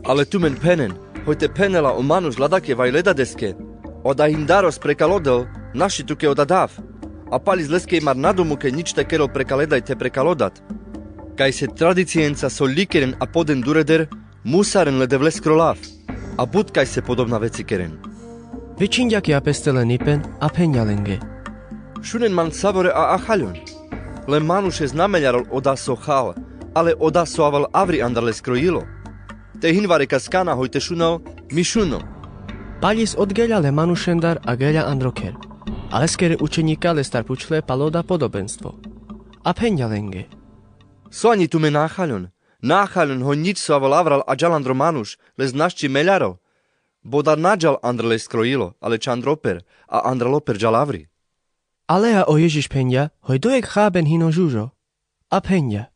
Ale tumen phenen: Hoj te phenela o manuš ladake vaj le dadeske, oda hin daros prekalodel, našti tuke oda dav. A pal lis leske i mar na domuke ňič te kerel prekale daj te prekalodat. Kajse tradicijenca so likeren a poden dureder, musaren le Devleskro lav, a but kajse podobna veci keren. Vičhinďa kija peste le nipen, a phenďa lenge: Šunen man savore a achaľon. Le manušes na meľarol oda so chal, ale oda so avel avri andar leskro jilo. Te hin varekas kana hoj te šunel, mi šunel. Pal lis odgeľa le manušendar a geľa andro kher. A leskere učeňika lestar pučhle pal oda podobenstvo. A phenďa lenge: So aňi tumen na achaľon, na achaľon hoj ňič so avel avral a džal andro manuš, les našti meľarol. Bo dar na džal andar leskro jilo, ale ča andro per, a andar lo per džal avri. Aleja o Ježiš phenďa: Hoj dojek cháben hino žužo. A phenďa: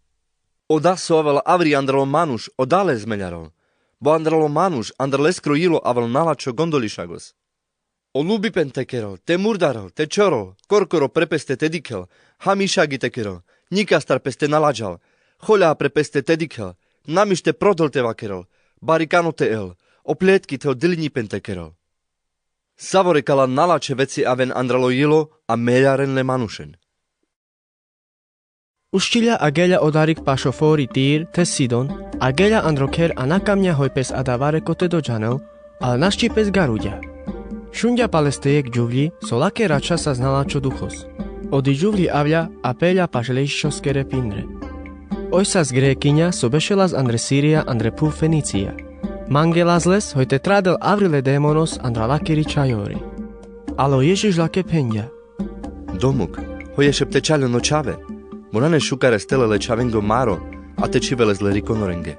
Oda so avel avri andar lo manuš, oda les meľarol. Bo andar lo manuš, andar leskro jilo avel nalačho gondolišagos. O lubipen te kerol, te murdarol, te čorol, korkoro pre peste te dikhel, hamišagi te kerol, ňikastar peste na laďal, choľa pre peste te dikhel, namište prodol te vakerol, bari kano te el, o pletki the o diliňipen te kerol. Savore kala nalačhe veci aven andar lo jilo a meľaren le manušen. Uščilja a geľa odarik pašo fori Tir the Sidon, a geľa andro kher a na kamňa hoj pes adavare kote dodžanel, ale našči pes garuďa. Šunďa paleste jekh džuvľi, so lake račha sas nalačho duchos. O di džuvľi avľa a peľa paš le Ježišoskere pindre. Oj sas Grekinďa so bešelas andre Sirija andre phuv Fenicija. Mangelas les hoj te tradel avri le demonos andra lakeri čhajori. Ale o Ježiš lake phenďa: Domuk, Hoj e šepteća len o čhave, bo nane šukar este le čhavengo maro, a te čhivel es le rikonorenge.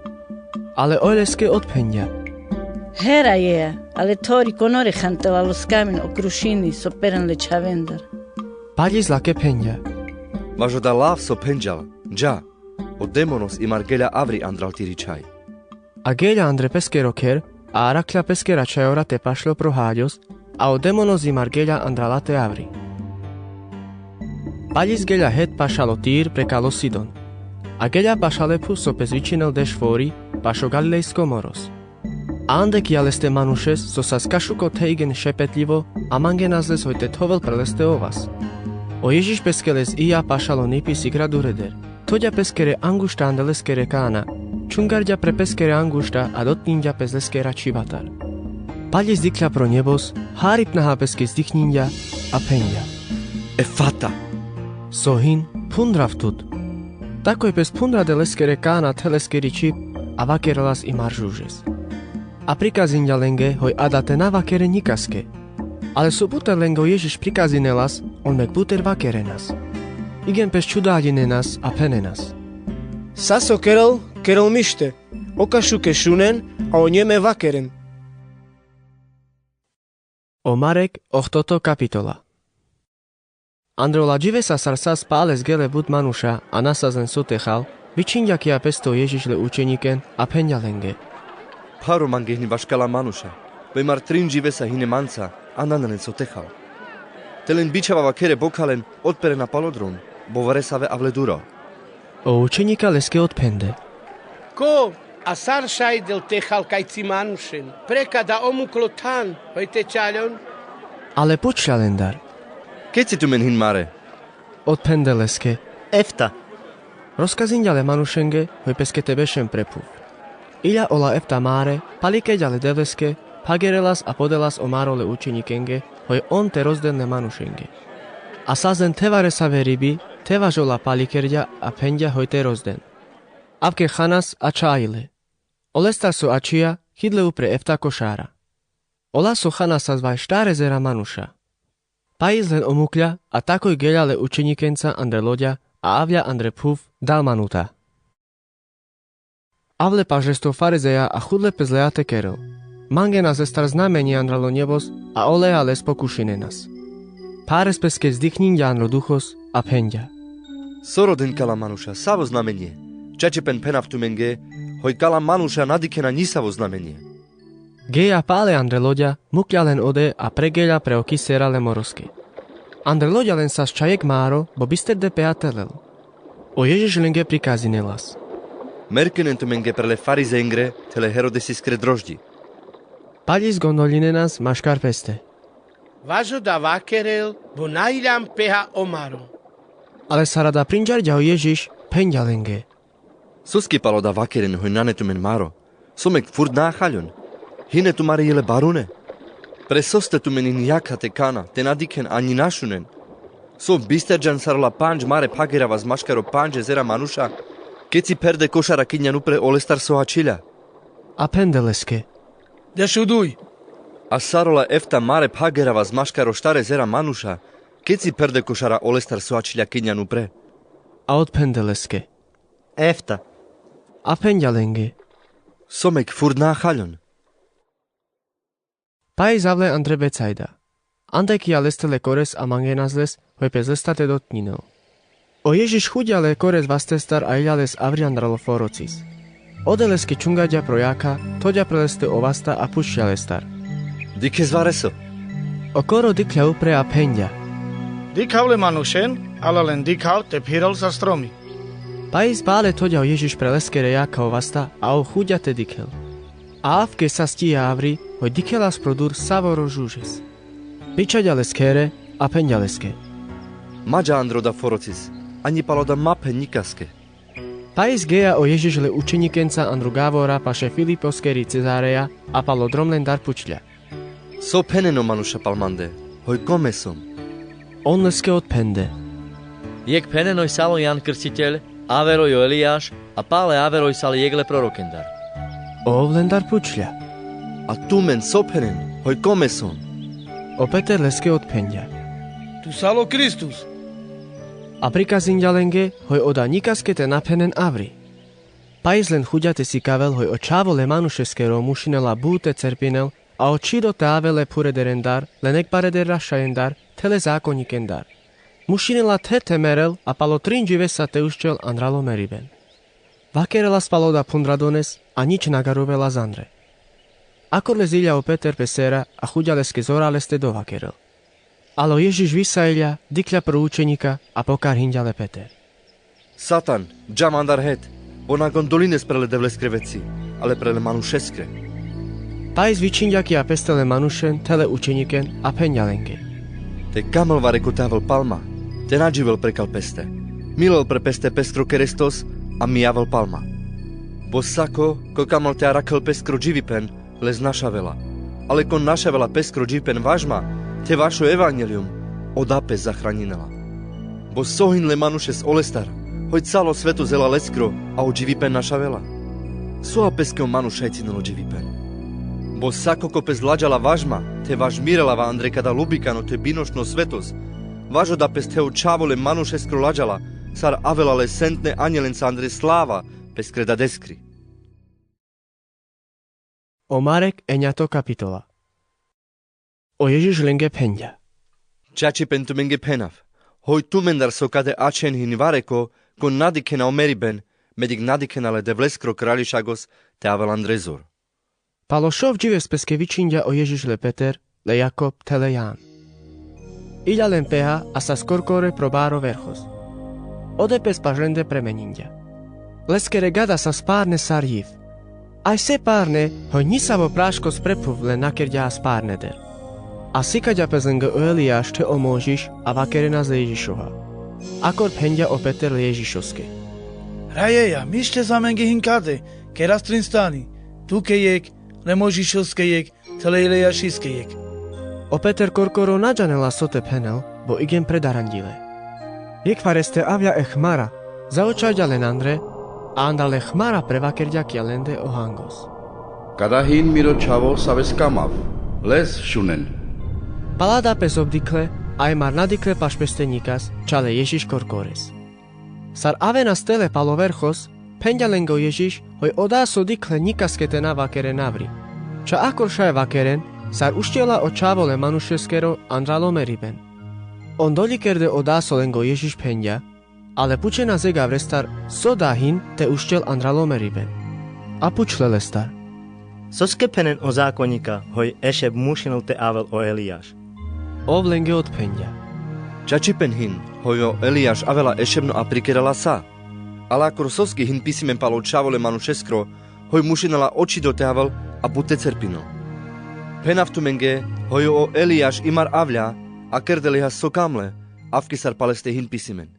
Ale oj leske odphenďa: Hera jea, ale tho rikonore chantela los kamin o krušini so peren le čhavendar. Paľi lake phenďa: Vaš oda lav so phenďal, dža, o demonos i margeľa avri andral tiri čhaj. A geľa andre peskero kher, a arakľa peskera čhajora te pašľo pro haľos, a o demonos i margeľa andral ate avri. Paľi geľa het pašal o Tir prekal o Sidon. A geľa pašal e phuv so pes vičinel deš fori, paš o Galilejsko moros. A ande kijal leste manušes so sas kašuko thejgen šepetljivo, a mangenas les hoj te thovel pre leste o vas. O Ježiš peske les ija pašal o nipi sigra dureder. Thoďa peskere angušta ande leskere kana, čhungarďa pre peskere angušta a dotkninďa pes leskera čhibatar. Paľi dikľa pro njebos, hari pnaha peske dikninďa a phenďa: Efata! So hin: Phundrav tut. Takoj pes phundrade leskere kana the leskeri čhib, a vakerelas i mar žužes. A prikazinďa lenge hoj ada te na vakeren nikaske. Ale so buter lenge o Ježiš prikazinelas, on mek buter vakerenas. Igen pes čhudaľinenas a phenenas: Sa so kerel, kerel mište. O kašuke šunen, a o njeme vakeren. O Marek, ohtoto kapitola. Andre ola dživesa sar sas pale gele but manuša, a na sas len so te chal, vičhinďa kija peste o Ježiš le učeniken, a phenďa lenge: Pharo mange hini vaš kala manuša, hoj mar trin dživesa hine manca, a nane len so te chal. Te len bičhava vakere bokhalen, odperena pal o drom, bo varesave avle duro. O učenika leske odphende: Ko, a sar šaj del te chal kajci manušen, prekada omuklo than, hoj te čaľon? Ale pučľa lendar: Keci tumen hin mare? Odphende leske: Efta. Rozkazinďa le manušenge, hoj peske te bešen pre phuv. Iľa ola efta mare, palikeďa le Devleske, phagerelas a podelas o maro le učenikenge, hoj on te rozden le manušenge. A sas len the varesave ribi, the vaš ola palikerďa a phenďa hoj te rozden. Avke chanas a čhaj le. Olestar so ačhija, chidle upre efta košara. Ola so chanas sas vaj štare zera manuša. Pais len omukľa, a takoj geľa le učenikenca andre loďa, a avľa andre phuv Dalmanuta. Avle paš lesto farizeja a chudle pes lea te kerel. Mangenas lestar znamenie andral o njebos, a olea les pokušinenas. Phares peske zdikňinďa andro duchos, a phenďa: So roden kala manuša, savo znamenie? Čačipen phenav tumenge, hoj kala manuša na dikhena nisavo znamenie. Geja pale andre loďa, mukľa len ode a pregeľa pre oki sera le moroske. Andre loďa len sas čhajek maro, bo bisterde peja telel. O Ježiš lenge prikazinelas: Merkinen tumenge pre le farizejengre, the le Herodesiskre drožďi. Paľi zgondoľinenas maškar peste: Vaš oda vakerel, bo na iľam peha o maro. Ale sar ada prinďarďa o Ježiš, phenďa lenge: Soske pal oda vakeren hoj nane tumen maro? So mek furt na achaľon? Hine tumare jele barune? Pre soste tumen injakha te kana, te na dikhen aňi na šunen? So bisterďan sar ola pandž mare phageravas maškar o pandž ezera manuša, keci pherde košara kinďan upre olestar so ačhiľa? A phende leske: Dešuduj. A sar ola efta mare phageravas maškar o štare zera manuša, keci pherde košara olestar so ačhiľa kinďan upre? A odphende leske: Efta. A phenďa lenge: So mek furt na achaľon? Pais avle andre Becajda. Ande kijal leste le kores a mangenas les, hoj pes lesta te dotkňinel. O Ježiš chuďa le kores vastestar a iľa les avri andral o forocis. Ode leske čhungaďa pro jakha, thoďa pre leste o vasta a pučľa lestar: Dikhes vareso? Okoro dikľa upre a phenďa: Dikhav le manušen, ala len dikhav te phirel sar stromi. Pais pale thoďa o Ježiš pre leskere jakha o vasta, a ov chuďa te dikhel. A avke sas tia avri, hoj dikhelas pro dur savoro žužes. Bičhaďa leske here, a phenďa leske: Ma dža andro oda forocis, aňi pal oda ma phen nikaske. Pais geja o Ježiš le učenikenca andro gavora paše Filiposkeri Cezareja, a pal o drom lendar pučľa: So phenen o manuša pal mande, hoj kome som? On leske odphende: Jekh phenen hoj sal o Jan Krstiťeľ, avero o Eliáš, a pale avero hoj sal jekh le prorokendar. Ov lendar pučľa: A tumen so phenen, hoj kome som? O Peter leske odphenďa: Tu sal o Kristus. A prikazinďa lenge hoj oda ňikaske te na phenen avri. Pais len chuďa te sikavel hoj o Čhavo le manušeskero mušinela but te cerpinel, a o čhido te avel le phurederen dar, len ekbareder rašajen dar, the le zakoňiken dar. Mušinela the te merel, a palo trin dživesa te uščel andralo meriben. Vakerelas pal oda phundradones, a ňič na garuvelas andre. Akor le ziľa o Peter pe sera, a chuďa leske zorale ste dovakerel. Ale o Ježiš visaľa, dikhľa pro učeňika, a pokarhinďa le Peter. Satan, dža mandar het, bo na gondolines pre le Devleskre veci, ale pre le manušeskre. Pais vičhinďa ki a peste le manušen, the le učeňiken, a phenďa lenge. Te kamel vareko te avel pal ma, te na dživel prekal peste. Milel pre peste peskro kerestos, a mi avel pal ma. Bo sako, ko kamel te arakhel peskro dživipen, les našavela. Ale kon našavela peskro dživipen vaš ma, the vašo evanjelium, oda pes zahraňinela. Bo so hin le manušes olestar, hoj calo sveto zela leskro, a o dživipen našavela. So a peske o manuš šaj cinel o dživipen. Bo sako ko pes laďala vaš ma, the vaš mirelava andre kada lubikano the binošno svetos, vaš oda pes the o Čhavo le manušeskro laďala, sar avela le sentne anjelenca andre slava, peskre Dadeskri. O Marek, enjato kapitola. O Ježiš lenge phenďa. Čačipen tumenge phenav, hoj tumendar so kate ačhen hin vareko, kon na dikhena o meriben, medik na dikhena le Devleskro kraljišagos te avel andrezor. Palo šov džives peske vičhinďa o Ježiš le Peter, le Jakob, the le Jan. Iľa len peha, a sas korkore pro baro verchos. Ode pes paš lende premeninďa. Leskere gada sas parne sar jiv. Aj se parne, hoj ňisavo praškos pre phuv len na kerďa as parneder. A sikaďa pes lenge o Elijaš the o Mojžiš, a vakerenas le Ježišoha. Akor phenďa o Peter le Ježišoske. Rajeja, mišľes amenge hin kade, kerast trin stani, tuke jekh, le Mojžišoske jekh, the le Elijašiske jekh. O Peter korkoro na džanela so te phenel, bo igen predaranďile. Jekh fareste avľa e chmara, zaočaďa len andre, a andral e chmara prevakerďa kia lende o hangos. Kada hin miro Čhavo saveska mav, les šunen. Pal ada pes obdikhle, aj mar na dikhle paš peste ňikas, ča le Ježiš korkores. Sar avenas tele pal o verchos, phenďa lenge o Ježiš, hoj oda so dikhle ňikaske te na vakeren avri. Ča akor šaj vakeren, sar uščela o Čhavo le manušeskero andralo meriben. On doľikerde oda so lenge o Ježiš phenďa, ale pučenas jekh avrestar so da hin te uščel andralo meriben. A pučle lestar. Soske phenen o zakoňika, hoj ešeb mušinel te avel o Elijaš. Ov lenge odphenďa. Čačipen hin, hoj o Elijaš avela ešebno a prikerela sa. Ale akor soske hin pisimen pal o Čhavo le manušeskro, hoj mušinela o čhido te avel, a but te cerpinel. Phenav tumenge, hoj o Elijaš imar avľa, a kerde leha so kamle, avki sar paleste hin pisimen.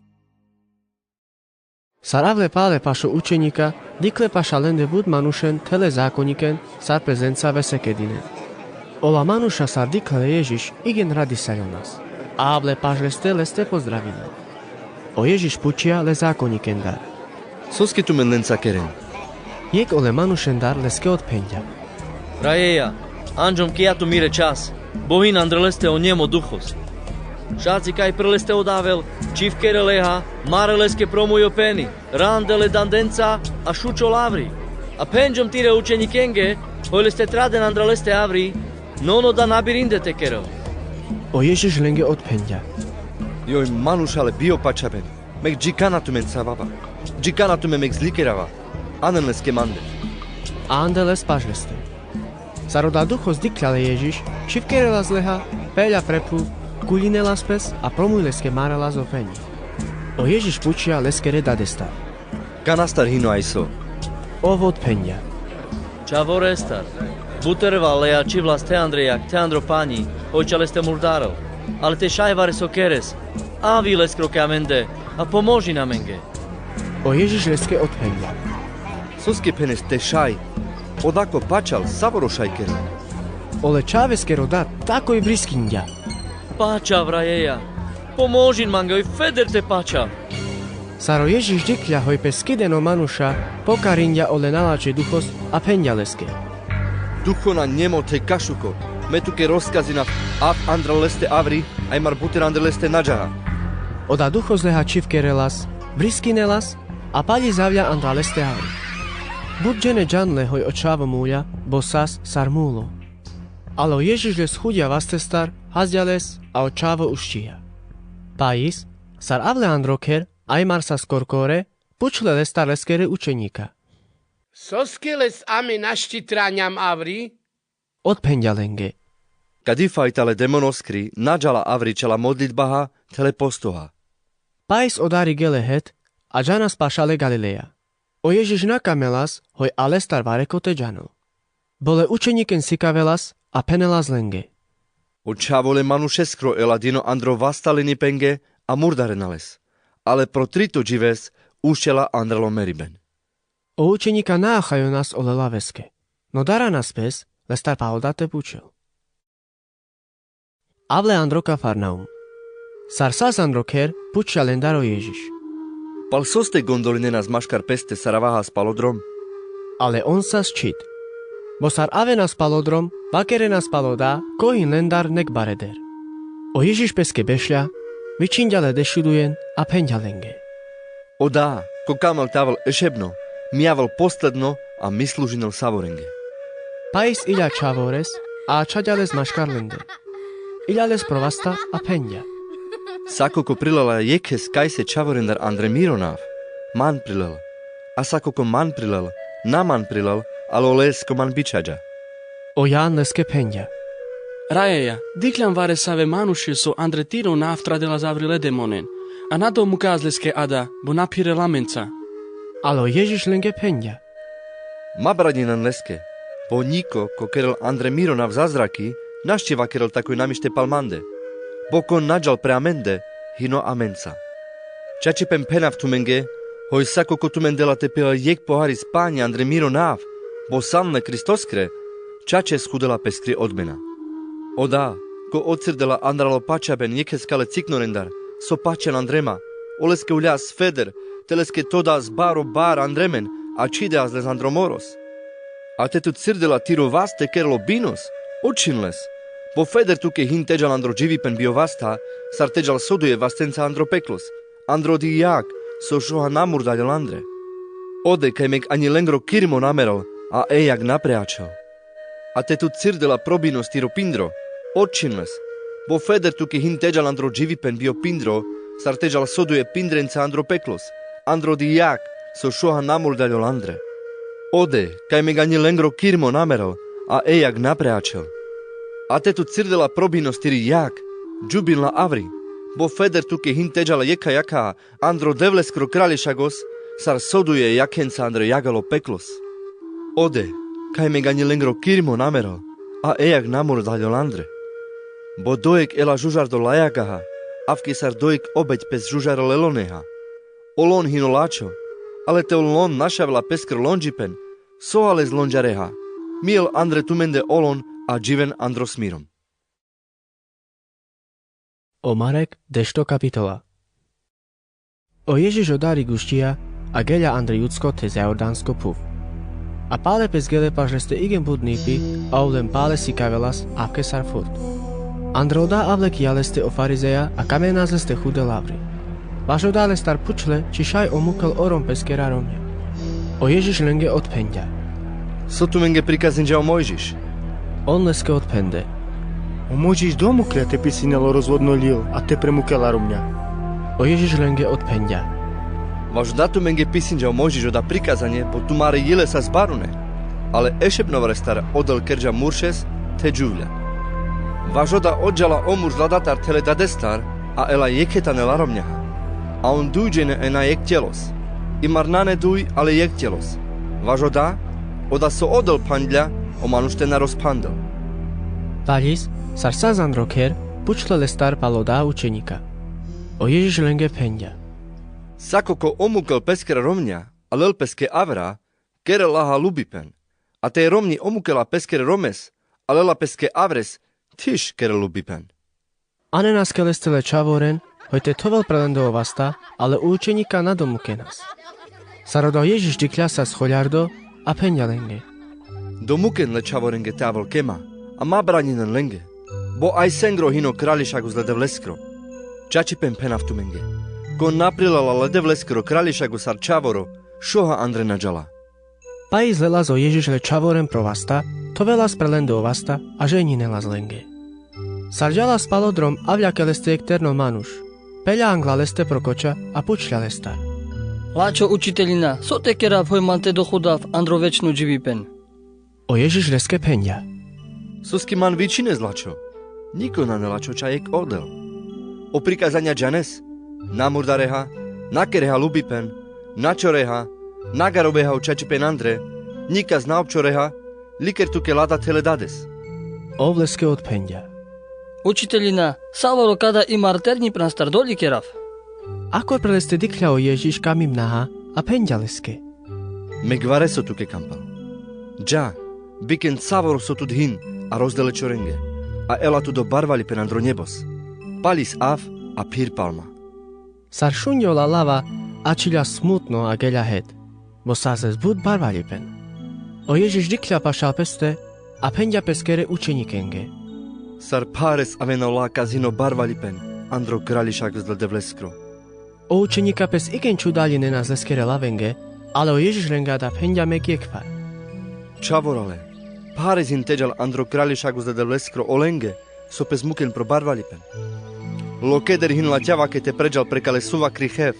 Sar avle pale paš o učeňika, dikhle paša lende but manušen the le zakoňiken, sar pes lenca vesekedinen. Ola manuša sar dikhle le Ježiš, igen radisaľonas. A avle paš leste leste pozdravinel. O Ježiš pučja le zakoňikendar. Soske tumen lenca keren? Jekh ole manušendar leske odphenďa. Rajeja, anďom kija tu mire čas, bo hin andre leste o ňemo duchos. Šaci kaj pre leste odavel, čhivkere leha, mare leske pro muj o peni, rande le dandenca, a šučol avri. A phenďom tire učeňikenge, hoj leste traden andral leste avri, nono da na birinde te kerel. O Ježiš lenge odphenďa. Joj manuša le bio pačhaben. Mek džikana tumen cavava. Džikana tumen mek zlikerava. Anen leske mande. A ande les paš leste. Sar oda duchos dikhlja le Ježiš, čhivkerelas leha, pelja pre phuv, kuľinelas pes, a pro muj leske marelas o peni. O Ježiš pučja leskere dadestar. Kanastar hino ajso? Ov odphenďa. Čhavorestar. Buterval leja čhivlas the andre jak the andro panji, hoj ča leste murdarel. Ale te šaj vareso keres, avi leskro ke amende, a pomožin amenge. O Ježiš leske odphenďa. Soske phenes te šaj? Odako pačal, savoro šaj kerel? Ole čhaveskero dad takoj vriskinďa. Pačav, rajeja, pomožin mange, oj feder te pačav. Sar o Ježiš dikhlja hoj pe skiden o manuša, pokarinďa ole nalačhe duchos, a phenďa leske. Duchona ňemo the kašuko, me tuke rozkazinav, av andral leste avri, aj mar buter andre leste na džaha. Oda duchos leha čhivkerelas, vriskinela s, a paľi zavľa andral leste avri. But džene džanle hoj o čhavo muľa, bo sas sar mulo. Ale o Ježiš les chuďa vastestar, hazďa les, a o čhavo uščija. Pajis, sar avle andro kher, ajmar sas korkore, pučhle lestar leskere učeňika: Soske les amen našči traňam avri? Odphenďa lenge: Kadi fajta le demonoskri, na džala avri čela modlitbaha, the le postoha. Pajis oda rigele het, a džanas pašale Galileja. O Ježiš na kamela s, hoj alestar varekote džanol. Bo le učeňiken sikavela s, a phenela s lenge: O čhavo le manušeskro ela dino andro vastalenipenge, a murdarena les, ale pro trito džives uščela andral o meriben. O učeňika na achajona s olela leske, no daranas pes, lestar pal oda te pučel. Avle andro Kafarnaum. Sar sas andro kher, pučľa lendar o Ježiš: Pal soste gondolinena s maškar peste sar avaha s pal o drom? Ale on sas čhit. Bo sar avena s pal o drom, vakerena s pal oda, ko hin lendar nek bareder. O Ježiš peske bešľa, vičhinďa le dešudujen, a phenďa lenge: Oda, ko kamel te avel ešebno, mi avel posledno, a mi služinel savorenge. Pajis iľa čhavores, a ačhaďa les maškar lende. Iľa les pro vasta, a phenďa: Sako ko prilela jekhes kajse čhavorendar andre miro nav, man prilel. A sako ko man prilel, na man prilel, ale o les ko man bičhaďa. O Jan leske phenďa: Rajeja, dikhľam varesave manuše so andre tiro nav tradela s avri le demonen, a na domukas leske ada, bo na phirel amenca. Ale o Ježiš lenge phenďa: Ma braninen leske, bo ňiko, ko kerel andre miro nav zazraki, našči vakerel takoj namište pal mande. Bo kon na džal pre amende, hino amenca. Čačipen phenav tumenge, hoj sako ko tumendela te pila jekh pohari s pani andre miro nav, bo san le Kristoskre, čačes chudela peskri odmena. Oda, ko ocirdela andral o pačhaben jekhes kale ciknorendar, so pačhen andre ma, oleske uľas feder, te leske toda s baro bar andre men, a čhideas les andro moros. A te tut cirdela tiro vaste kerel o binos, odšin les. Bo feder tuke hin te džal andro dživipen bio vasta, sar te džal soduje vastenca andro peklos, andro di jag, so šoha na murdaľol andre. Ode, kaj mek aňi lengro kirmo na merel, a e jag na preačhel. A te tut cirdela pro binos tiro pindro, odšin les. Bo feder tuke hin te džal andro dživipen bio pindro, sar te džal soduje pindrenca andro peklos, andro di jag, so šoha na murdaľol andre. Ode, kaj mek aňi lengro kirmo na merel, a e jag na preačhel. A te tut cirdela pro binos tiri jag, džubin la avri, bo feder tuke hin te džal jekha jakha, andro Devleskro kraljišagos, sar soduje jakhenca andre jagalo peklos. Ode, kaj mek aňi lengro kirmo na merel, a e jag na murdaľol andre. Bo dojek ela žužardo lajagaha, avki sar dojek obeďpes žužarel lel oneha. Ol on hino lačho, ale te ol on našavela peskro londžipen, so ale zlondžareha, mijel andre tumende ol on, a dživen andro smirom. O Marek, dešto kapitola. O Ježiš oda rig uščija, a geľa andre Judsko the za Jordansko phuv. A pale pes gele paš leste igen but nipi, a ov len pale sikavela s, avke sar furt. Andre oda avlekija leste o farizeja, a kamenas leste chudel avri. Vaš oda lestar pučhle, či šaj omukel o rom peskera romňa. O Ježiš lenge odphenďa: So tumenge prikazinďa o Mojžiš? On leske odphende: O Mojžiš domuklja te pisinel o rozvodno ljil, a te premukel la romňa. O Ježiš lenge odphenďa: Vaš oda tumenge pisinďa o Mojžiš oda prikazanie, bo tumare ljile sas barune. Ale ešebno varestar odel kerďa muršes, the džuvľa. Vaš oda odďala o murš ladatar the le dadestar, a ela jekhe tane la romňaha. A on dujdžene ena jekh tjelos. I mar nane duj, ale jekh tjelos. Vaš oda, oda so odel phanďa, o manuš te na rozphandel. Paľis, sar sas andro kher, pučhle lestar pal oda učeňika. O Ježiš lenge phenďa: Sako ko omukel peskera romňa, a lel peske avera, kerel laha lubipen. A te romňi omukela peskere romes, a lela peske avres, thiž kerel lubipen. Anenas ke leste le čhavoren, hoj te thovel pre lende o vasta, ale o učeňika na domukenas. Sar oda o Ježiš dikhľa sas choľardo, a phenďa lenge: Domuken le čhavorenge te avel ke ma, a ma braninen lenge. Bo ajsengro hino kraljišagos le Devleskro. Čačipen phenav tumenge: Kon na prilela le Devleskro kraljišago sar čhavoro, šoha andre na džala. Pais lelas o Ježiš le čhavoren pro vasta, thovelas pre lende o vasta, a ženjinelas lenge. Sar džalas pal o drom, avlja ke leste jekh terno manuš, pelja angla leste pro koča, a pučlja lestar: Lačho učiteljina, so te kerav, hoj man te dohodav andro večno dživipen? O Ježiš leske phendja: Soske man vičines lačho? Niko nane lačho ča jekh odel. O prikazanja džanes: Na murdareha, na kereha lubipen, na čoreha, na garobeha o čačipen andre, nikas na opčoreha, liker tuke lada the le dades. Ov leske odphendja: Učiteljina, savoro kada i mar ternjipnastar doli kerav? Akor pre leste dikhlja o Ježiš kamimnaha, a phendja leske: Me gvare so tuke kam pal. Dža, biken savoro so tut hin, a rozdele čorenge, a ela tut o barvalipen andro njebos. Palis av, a phir pal ma. Sar šungje ola lava, ačhilja smutno, a gelja het, bo sas les but barvalipen. O Ježiš dikhlja pašal peste, a phendja peskere učenjikenge: Sar phares avena ola kas hin o barvalipen andro kraljišagos le Devleskro. O učenjika pes iken čhudaljinenas leskere lavenge, ale o Ježiš lenge adaphendja mek jekh far: Čhavorale, phares hin te džal andro kraljišagos le Devleskro olenge so pes muken pro barvalipen. Lokeder hin latjavake te predžal prekale suvakri hev,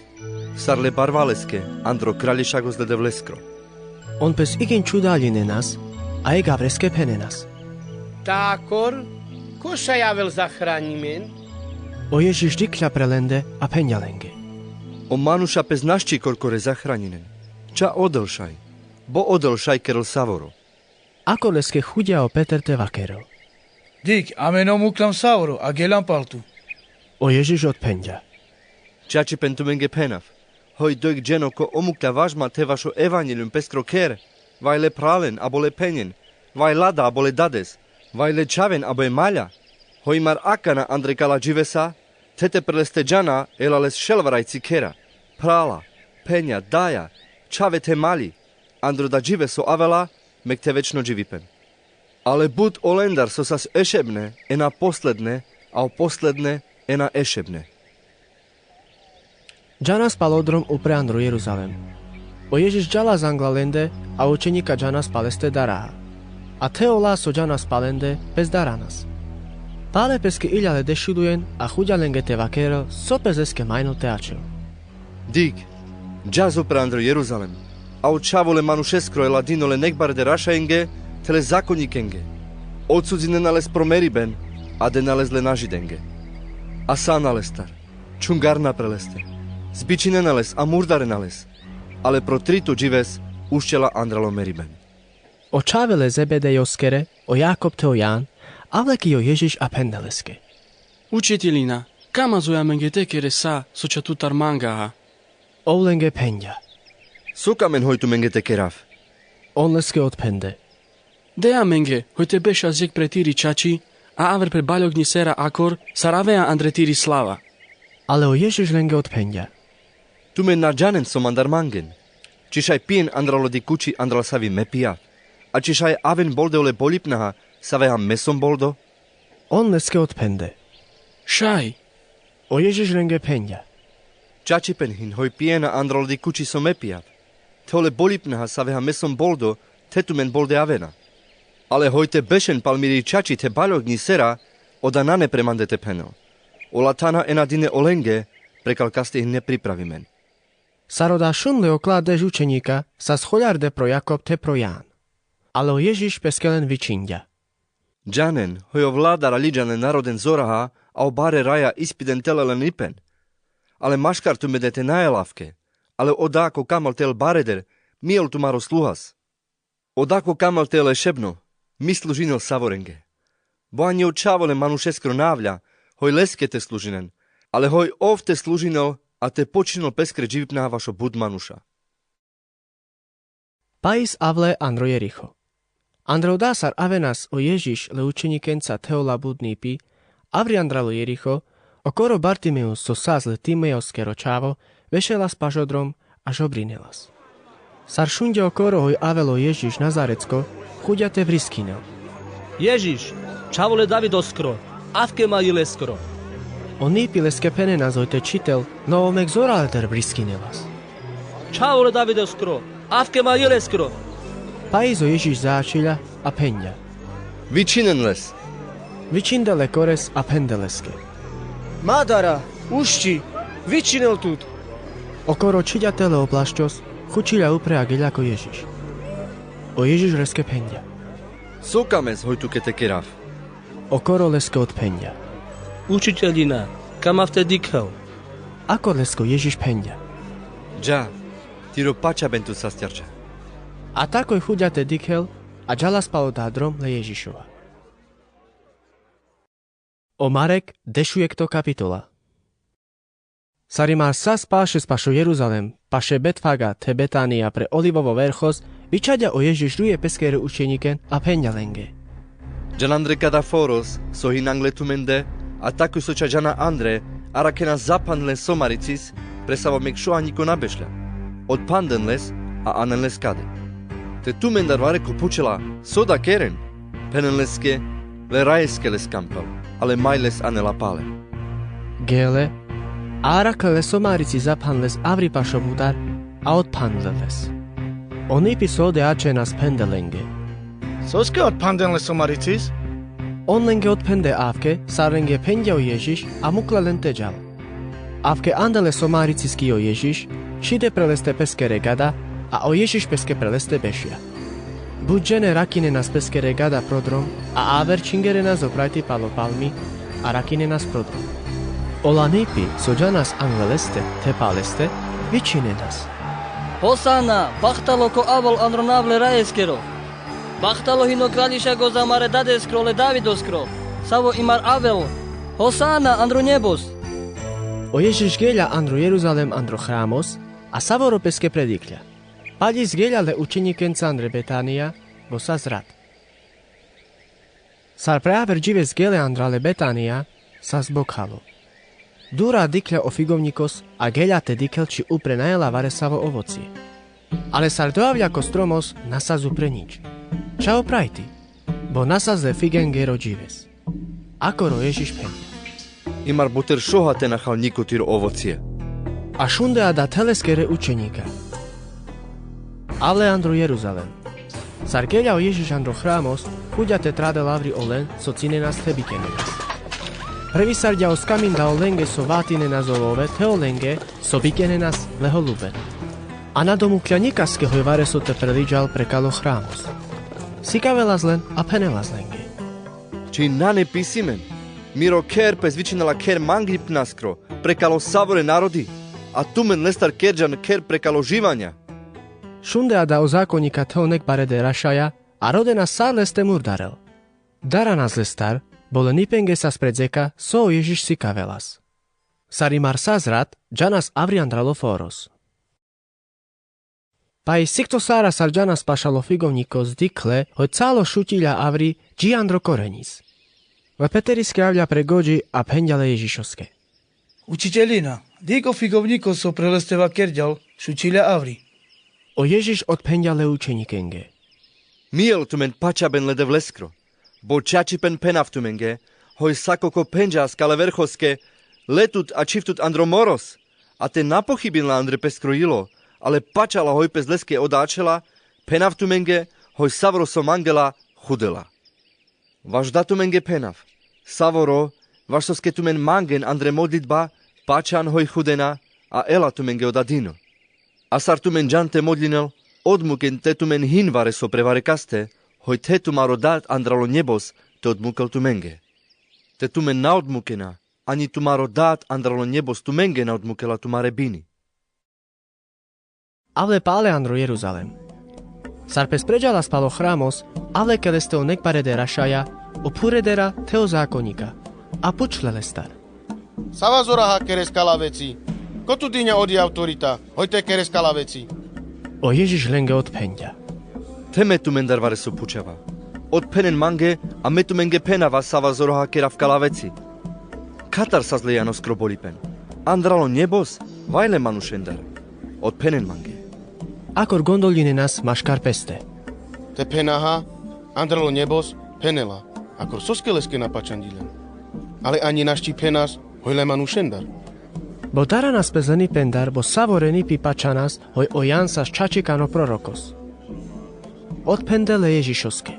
sar le barvaleske andro kraljišagos le Devleskro. On pes iken čhudaljinenas, a jekh avreske phenenas: Takor, ko šaj avel zahranjimen? O Ježiš dikhlja pre lende, a phendja lenge: O manuša pes našti korkore zahranjinen. Ča odel šaj, bo odel šaj kerel savoro. Akor leske hudja o Peter te vakerel: Dikh, amen omukljam savoro, a geljam pal tu. O Ježiš odphendja: Čačipen tumenge phenav, hoj dojkh dženo ko omuklja vaš ma the vašo evanjeljum peskro kher, vaj le phralen abo le phenjen, vaj lada abo le dades, vaj le čhaven abo e malja, hoj mar akana andre kala dživesa, the te pre leste džana, ela les šel varajci khera, phrala, phenja, daja, čhave the mali, andro da dživeso avela, mek the večno dživipen. Ale but olendar so sas ešebne, ena posledne, a o posledne, ena ešebne. Džanas pal o drom upre andro Jeruzalem. O Ježiš džalas angla lende, a učenjika džanas paleste daraha. A the ola so džanas palende, pes daranas. Pale peske ilja le dešudujen, a hudja lenge te vakerel so pes leske majno te ačhel: Dikh, džas upre andro Jeruzalem, a o Čhavo le manušeskro ela dino le nekh bareder ašajenge, the le zakonjikenge. Odsudzinena les pro meriben, a dena les le nažidenge. Asana lestar, čhungarna pre leste, zbičinena les, a murdarena les, ale pro trito džives ušćela andral o meriben. O čhave le Zebedejoskere, o Jakob the o Jan, avle ki o Ježiš a phende leske: Učiteljina, kam azoja amenge te kere sa so ča tutar mangaha? Ov lenge phengja: So kamen hoj tumenge te kerav? On leske odphende: De amenge hoj te beš azjekh pre tiri čači, a aver pe baljognjisera akor sar avea andre tiri slava. Ale o Ježiš lenge odphengja: Tumen na džanen so mandar mangen. Či šaj pien andral o dikhuči andral savi me pijav, a či šaj aven bolde ole boljipnaha save ham me som boldo? On leske odphende: Šaj. O Ježiš lenge phengja: Čačipen hin hoj piena andral o dikhuči so me pijav, the ole boljipnaha save ham me som boldo, the tumen bolde avena. Ale hoj te bešen pal miri čači the baljognjisera, oda nane pre mande te phenel. Ola thana ena dine olenge, prekal kaste hine pripravimen. Sar oda šunle okla deš učenjika, sas holjarde pro Jakob the pro Jan. Ale o Ježiš peske len vičingja: Džanen hoj o vladar ali džanle naroden zoraha, a o bare raja ispiden tele len ipen. Ale maškar tumende te nae lavke, ale oda ko kamel te el bareder, mijel tumaro sluhas. Oda ko kamel te el ešebno, mi služinel savorenge. Bo ani o Čhavo le manušeskro na avlja hoj leske te služinen, ale hoj ov te služinel, a te počhinel peskre dživipnaha vašo but manuša. Pais avle andro Jeriho. Andre oda sar avenas o Ježiš le učenjikenca the ola but nipi, avri andral o Jeriho, okoro Bartimeus so sas le Timeoskero čhavo, vešelas paš o drom, a žobrinelas. Sar šungje okoro hoj avel o Ježiš Nazaretsko, hudja te vriskinel: Ježiš, Čhavo le Davidoskro, avke ma i leskro. O nipi leske phenenas: Oj te čhitel, na ov mek zora leder vriskinela. Čhavo le Davidoskro, avke ma leskro. Paizo Ježiš zaačhilja a phenďa: Vičhinen les. Vičhinde le kores a phende leske: Ma dara, ušči, vičhinel tut. Okoro čhidľa tele oblašťos, chučhilja upre a geľa ko Ježiš. O Ježiš leske phenďa: So kames, hoj tuke te kerav? Okoro leske odphenďa: Učiteľina, kamav te dikhel. Akor leske o Ježiš phenďa: Dža, tiro pačaben tut sasterča. A tak oj chuďa te dikhel, a džalas palo dadrom le Ježišova. O Marek, dešujekto kapitola. Sar imar sa spášes pašo Jeruzalem, paše Betfaga the Betanija pre Olivovo verchos, vičhaďa o Ježiš ruje peskere učeniken a phenďa lenge: Džan andre kada foros, so hin angle tumende, a tako so ča džana andre, arakhena zaphandlen so maricis, presavo mek šoha ňiko na bešľa. Odphanden les, a anen les kade. Te tumendar vareko pučela: So da keren? Phenen leske: Le rajeske les kampel, ale maj les anela pale. Gele, a arakhle le so marici zaphandles avri pašo butar, a odphandle les. O nipi so odeačhenas phende lenge: Soske odphanden le so maricis? On lenge odphende avke sar lenge phenďa o Ježiš, a mukla len te džal. Avke ande le so maricis ki o Ježiš, čhide pre leste peskere gada, a o Ježiš peske pre leste bešľa. Buč džene rakinenas peskere gada pro drom, a aver čhingerenas doprajti palo palmi, a rakinenas pro drom. Ola nipi so džanas angle leste the paleste, vičhinenas: Hosana, bahtalo ko avel andro nav le rajeskero. Bahtalo hino kraljišago za mare dadeskro le Davidoskro, savo imar avel. Hosana andro njebos. O Ježiš geľa andro Jeruzalem andro hramos, a savoro peske predikľa. Paľis geľa le učenikenca andre Betanija, bo sas rat. Sar pre aver džives gele andral le Betanija, sas bokhalo. Dura dikhľa o figovňikos, a geľa te dikhel či upre na jela varesavo ovocie. Ale sar doavľa ko stromos, na sas upre ňič. Ča oprajti, bo na sas le figengero džives. Akor o Ježiš phenďa: Imar buter šoha te na hal ňiko tiro ovocie. A šunde ada the leskere učeňika. Avle andro Jeruzalem. Sar geľa o Ježiš andro hramos, chuďa te tradel avri olen so cinenas the bikenenas. Previsarďa o skaminda olenge so vatinenas o love the olenge so bikenenas le holuben. A na domukľa ňikaske hoj vareso te preliďal prekalo hramos. Sikavelas len a phenelas lenge: Či nane pisimen: Miro kher pes vičhinela kher mangipnaskro prekalo savore narodi, a tumen lestar kerďan kher prekalo živaňa? Šunde ada o zakoňika the o nek barede rašaja, a rodena sar leste murdarel. Daranas lestar, bo le nipenge sas pre dzeka so o Ježiš sikavelas. Sar imar sas rat, džanas avri andralo foros. Paj sikto sara sar džanas pašal o figovňikos dikhle, hoj calo šuťiľa avri dži andro koreňis. Le Peteriske avľa pre goďi a phenďa le Ježišoske: Učiteľina, dikh o figovňikos so pre leste vakerďal šuťiľa avri. O Ježiš odphenďa le učeňikenge: Mijel tumen pačaben le Devleskro. Bo čačipen phenav tumenge, hoj sako ko phenďa askale verchoske: Le tut a čhiv tut andro moros, a te na pochibinla andre peskro jilo, ale pačala hoj pes leske odačhela, phenav tumenge, hoj savoro so mangela, chudela. Vaš da tumenge phenav: Savoro, vaš soske tumen mangen andre modlitba, pačan hoj chudena, a ela tumenge o dadino. A sar tumen džan te modlinel, odmuken te tumen hin vareso pre varekaste, hoj the tumaro dad andralo njebos te odmukel tumenge. Te tumen na odmukena, aňi tumaro dad andralo njebos tumenge na odmukela tumare bini. Avle pale andro Jeruzalem. Sar pes preďalas palo hramos, avle ke leste o nek barede rašaja, o phuredera the o zakoňika, a pučhle lestar: Sava zoroha keres kala veci? Ko tu diňa odije autorita hoj te keres kala veci? O Ježiš lenge odphenďa: The me tumendar vareso pučava. Odphenen mange, a me tumenge phenava sava zoroha kerav kala veci. Katar sas le Janoskro bolipen? Andralo njebos, vaj le manušendar? Odphenen mange. Akor gondoľinenas maškar peste: Te phenaha: Andralo njebos, phenela, akor soske leske na pačandilen? Ale aňi našti phenas: Hoj le manušendar. Bo darana speslenipendar bo savorenipi pačanas hoj o Jan sas čačikano prorokos. Odphende le Ježišoske: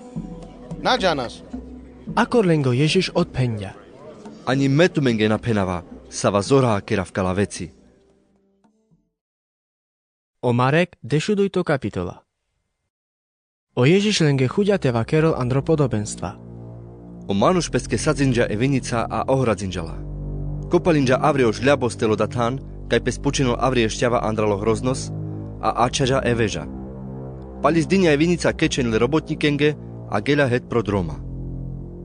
Na džanas. Akor lenge o Ježiš odphenďa: Ani me tumenge na phenava sava zorha kerav kala veci. O Marek, dešudujto kapitola. O Ježiš lenge huďa te vakerel andro podobenstva. O manuš peske sadzinďa e vinjica a ohradzinďa la. Kopalinďa avri o žľabos telo da than, kaj pes pučinel avri e šťava andralo hroznos, a ačhaďa e veža. Pal izdinďa e vinjica kečhen le robotňikenge, a geľa het pro droma.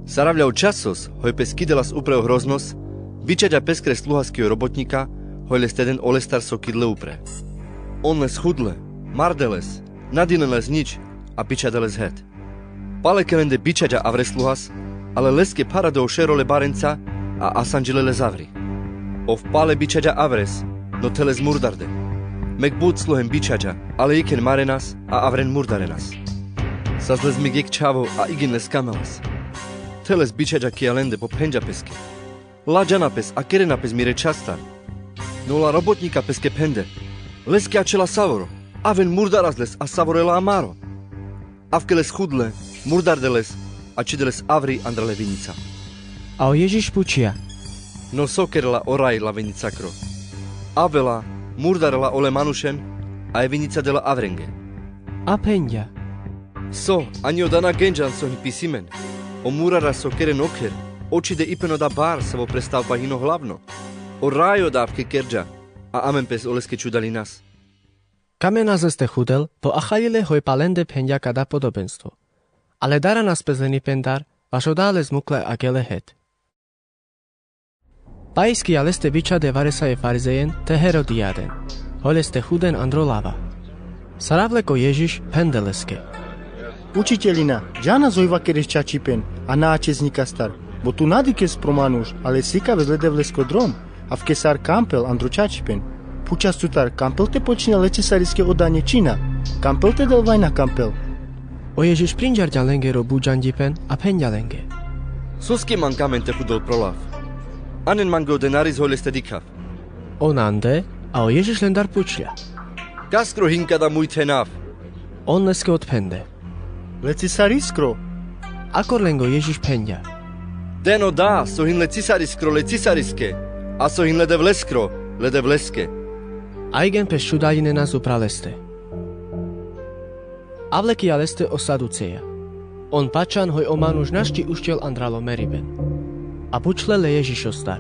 Saravľa o časos, hoj pes kidelas upre o hroznos, vičaďa pes kre sluhaske o robotňika, hoj les te den olestar so kidle upre. On les hudle, mardel les, na dinen les ňič, a bičadel les het. Pale ke lende bičaďa avre sluhas, ale leske pharadel o šero le barenca, a asanďile les avri. Ov pale bičaďa avres, no the les murdarde. Mek but sluhen bičaďa, ale jekhen marenas, a avren murdarenas. Sas les mek jekh čhavo, a igin les kamelas. The les bičaďa kija lende po phenďa peske: La džana pes, a kerena pes mire čhastar. No ola robotňika peske phende: Leske ačhela savoro, aven murdaras les, a savore la amaro. Avke les hudle, murdarde les, a čhide les avri andral e vinjica. A o Ježiš pučhľa: No so kerela o raj la vinjicakro? Avela, murdarela ole manušen, a e vinjica dela avrenge. A phenďa: So, ani oda na genďan so hin pisimen: O murara so keren okher, očhide i pen oda bar savo prestavpa hin o hlavno. O raj oda avke kerďa, a amen pes oleske čudalinas. Kamenas leste hudel, po achaľile hoj pal lende phenďa kada podobenstvo. Ale darana speslenipendar vaš oda les mukle a gele het. Pais kija leste vičhade varesaje farizejen te Herodijaden, hoj leste huden andro lava. Saravle ko Ježiš, phende leske: Učiteľina, džanas hoj vakeres čačipen, a na ačhes nikastar, bo tu na dikhles pro manuš, ale sikaves le Devleskro drom, avke sar kampel andro čačipen. Pučas tutar, kampel te počina le Cesariske odanie či na? Kampel te del vajna kampel? O Ježiš prinďarďa lengero buďanďipen a phenďa lenge: Soske manka amen te hudel pro lav? Anen mange o denaris hoj leste dikhav. On ande, a o Ježiš lendar pučľa: Kaskro hin kada muj thenav? On leske odphende: Le Cesariskro. Akor lenge o Ježiš phenďa: Den oda so hin le Cesariskro le Cesariske, a so hin le Devleskro le Devleske. A igen pes čudaľinenas upral leste. Avle kija leste o Saduceja. On pačan hoj o manuš našti uščel andralo meriben. A pučle le Ježišostar: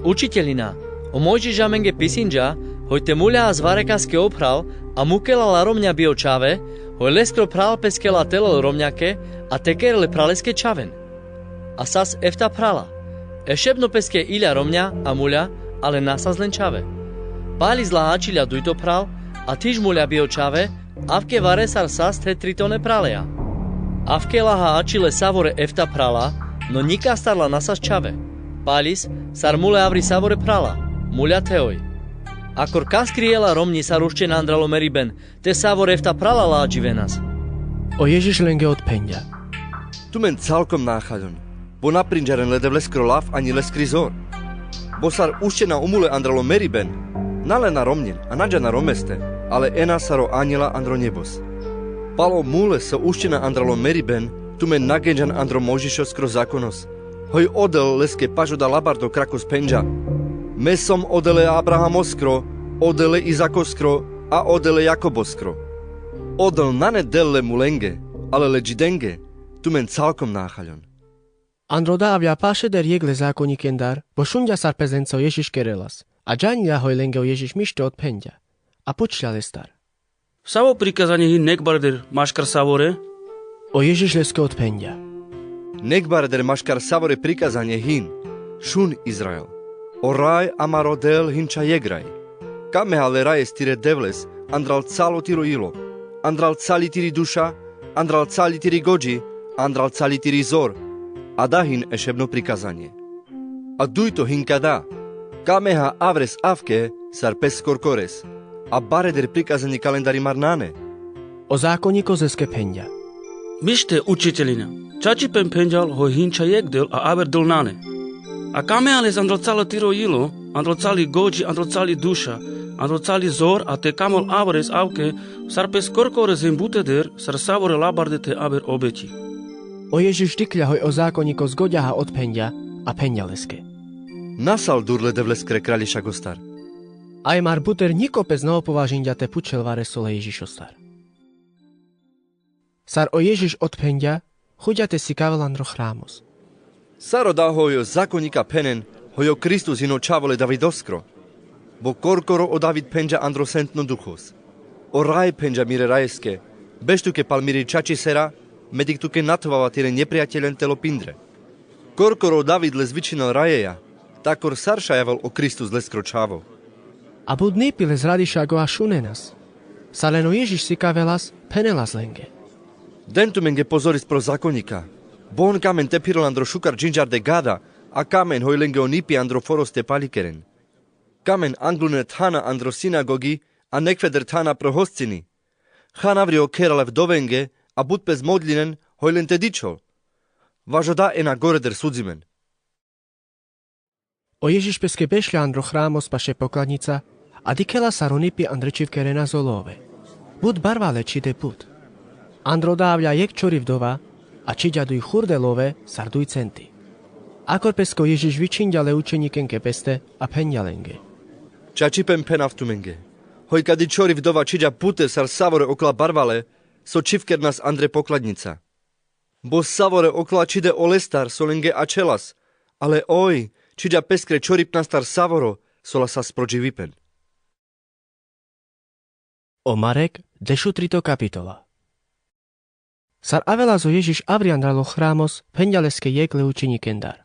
Učiteľina, o Mojžiš amenge pisinďa, hoj te muľa as varekaske o phral, a mukela la romňa bi o čhave, hoj leskro phral peske la te lel romňake, a te kerel e phraleske čhaven. A sas efta phrala. Ešebno peske iľa romňa a muľa, ale na sas len čhave. Paľ izlahačil la dujto phral, a thiž muľa bi o čhave, avke varesar sas the tritone phraleja. Avke lahačil le savore efta phrala, no nikastar la na sas čhave. Paľ iz sar mule avri savore phrala, muľa the oj. Akor kaskri jela romňi sar uščena andralo meriben, te savore efta phrala lahačhivenas? O Ježiš lenge odphenďa: Tumen calkom nachaľon, bo na prinďaren le Devleskro lav ani leskri zor. Bo sar uščena o mule andralo meriben, na lena romňen, a na džana romeste, ale ena sar o aňela andro njebos. Pal o mule so uščena andralo meriben, tumen na genďan andro Mojžišoskro zakonos. Hoj odel leske paš oda labardo krakos phenďa: Me som o Del e Abrahamoskro, o Del e Izakoskro, a o Del e Jakoboskro. Odel nane del le mulenge, ale le džidenge. Tumen calkom nachaľon. Andro da avľa pašeder jekh le zakonjikendar, bo šunďa sar pes lenca o Ježiš kerelas, a džaňľa hoj lenge o Ježiš mište odphenďa. A pučľa lestar: Savo prikazanie hin nekbareder maškar savore? O Ježiš leske odphenďa: Nekbareder maškar savore prikazanie hin: Šun, Izrael, o raj amaro Del hinča jekh raj. Kameha le rajes tire Devles andral calo tiro jilo, andral cali tiri duša, andral cali tiri godži, andral cali tiri zor. Ada hin ešebno prikazanie. A dujto hin kada: Kameha avres avke sar pes korkores. A bareder prikazanie kalendari mar nane. O zakonjikos leske phenďa: Mište, učiteľina, čačipen phenďal hoj hinča jekh del, a aver del nane. A kamea les andro calo tiro jilo, andro cali godži, andro cali duša, andro cali zor, a te kamol avores avke, sar pes korkore zem buteder, sar savore labarde te aver obeći. O Ježiš dikľa hoj o zakonjikos goďaha odphenďa, a phenďa leske: Nasal dur le Devleskere Kraľišagostar. A e mar buter ňiko pes na opovažinďa te pučhel vareso le Ježišostar. Sar o Ježiš odphenďa, chuďa te sikavel andro hramos: Sar oda hoj o zakonjika phenen, hoj o Kristus hino čhavo le Davidoskro? Bo korkoro o David phenďa andro Sentno Duchos: O Raj phenďa mire rajeske: Beš tuke pal miri čačisera, me dik tuke nathovava tire njeprijateľen telo pindre. Korkoro o David les vičhinel rajeja, takor sar šaj avel o Kristus, leskro čhavo. A but nipi les radišago a šunenas. Sar len o Ježiš sikavelas, phenelas lenge: Den tumenge pozoris pro zakonjika. Bo on kamen te phirel andro šukar džinďarde gada, a kamen hoj lenge o nipi andro foroste palikeren. Kamen anglune thana andro sinagogi, a nekhveder thana pro hoscini. Han avri o khera le vdovenge, a but pes modľinen, hoj len te dičhol. Vaš oda ena goreder sudzimen. O Ježiš peske bešľa andro hramos paše pokladňica, a dikhela sar o nipi andre čhivkerena zo love. But barvale čhide but. Andro oda avľa jekh čori vdova, a čhiďa duj churde love, sar duj centi. Akor peske o Ježiš vičhinďa le učeňikenge peste, a phenďa lenge: Čačipen phenav tumenge: Hoj kadi čori vdova čhiďa bute sar savore okola barvale, so čhivkernas andre pokladňica. Bo savore okola čhide olestar so lenge ačhelas, ale oj čhiďa peskre čoripnastar savoro so la sas pro dživipen. O Marek, dešutrito kapitola. Sar avela o Ježiš avri andralo hramos, phenďa leske jekh le učeňikendar: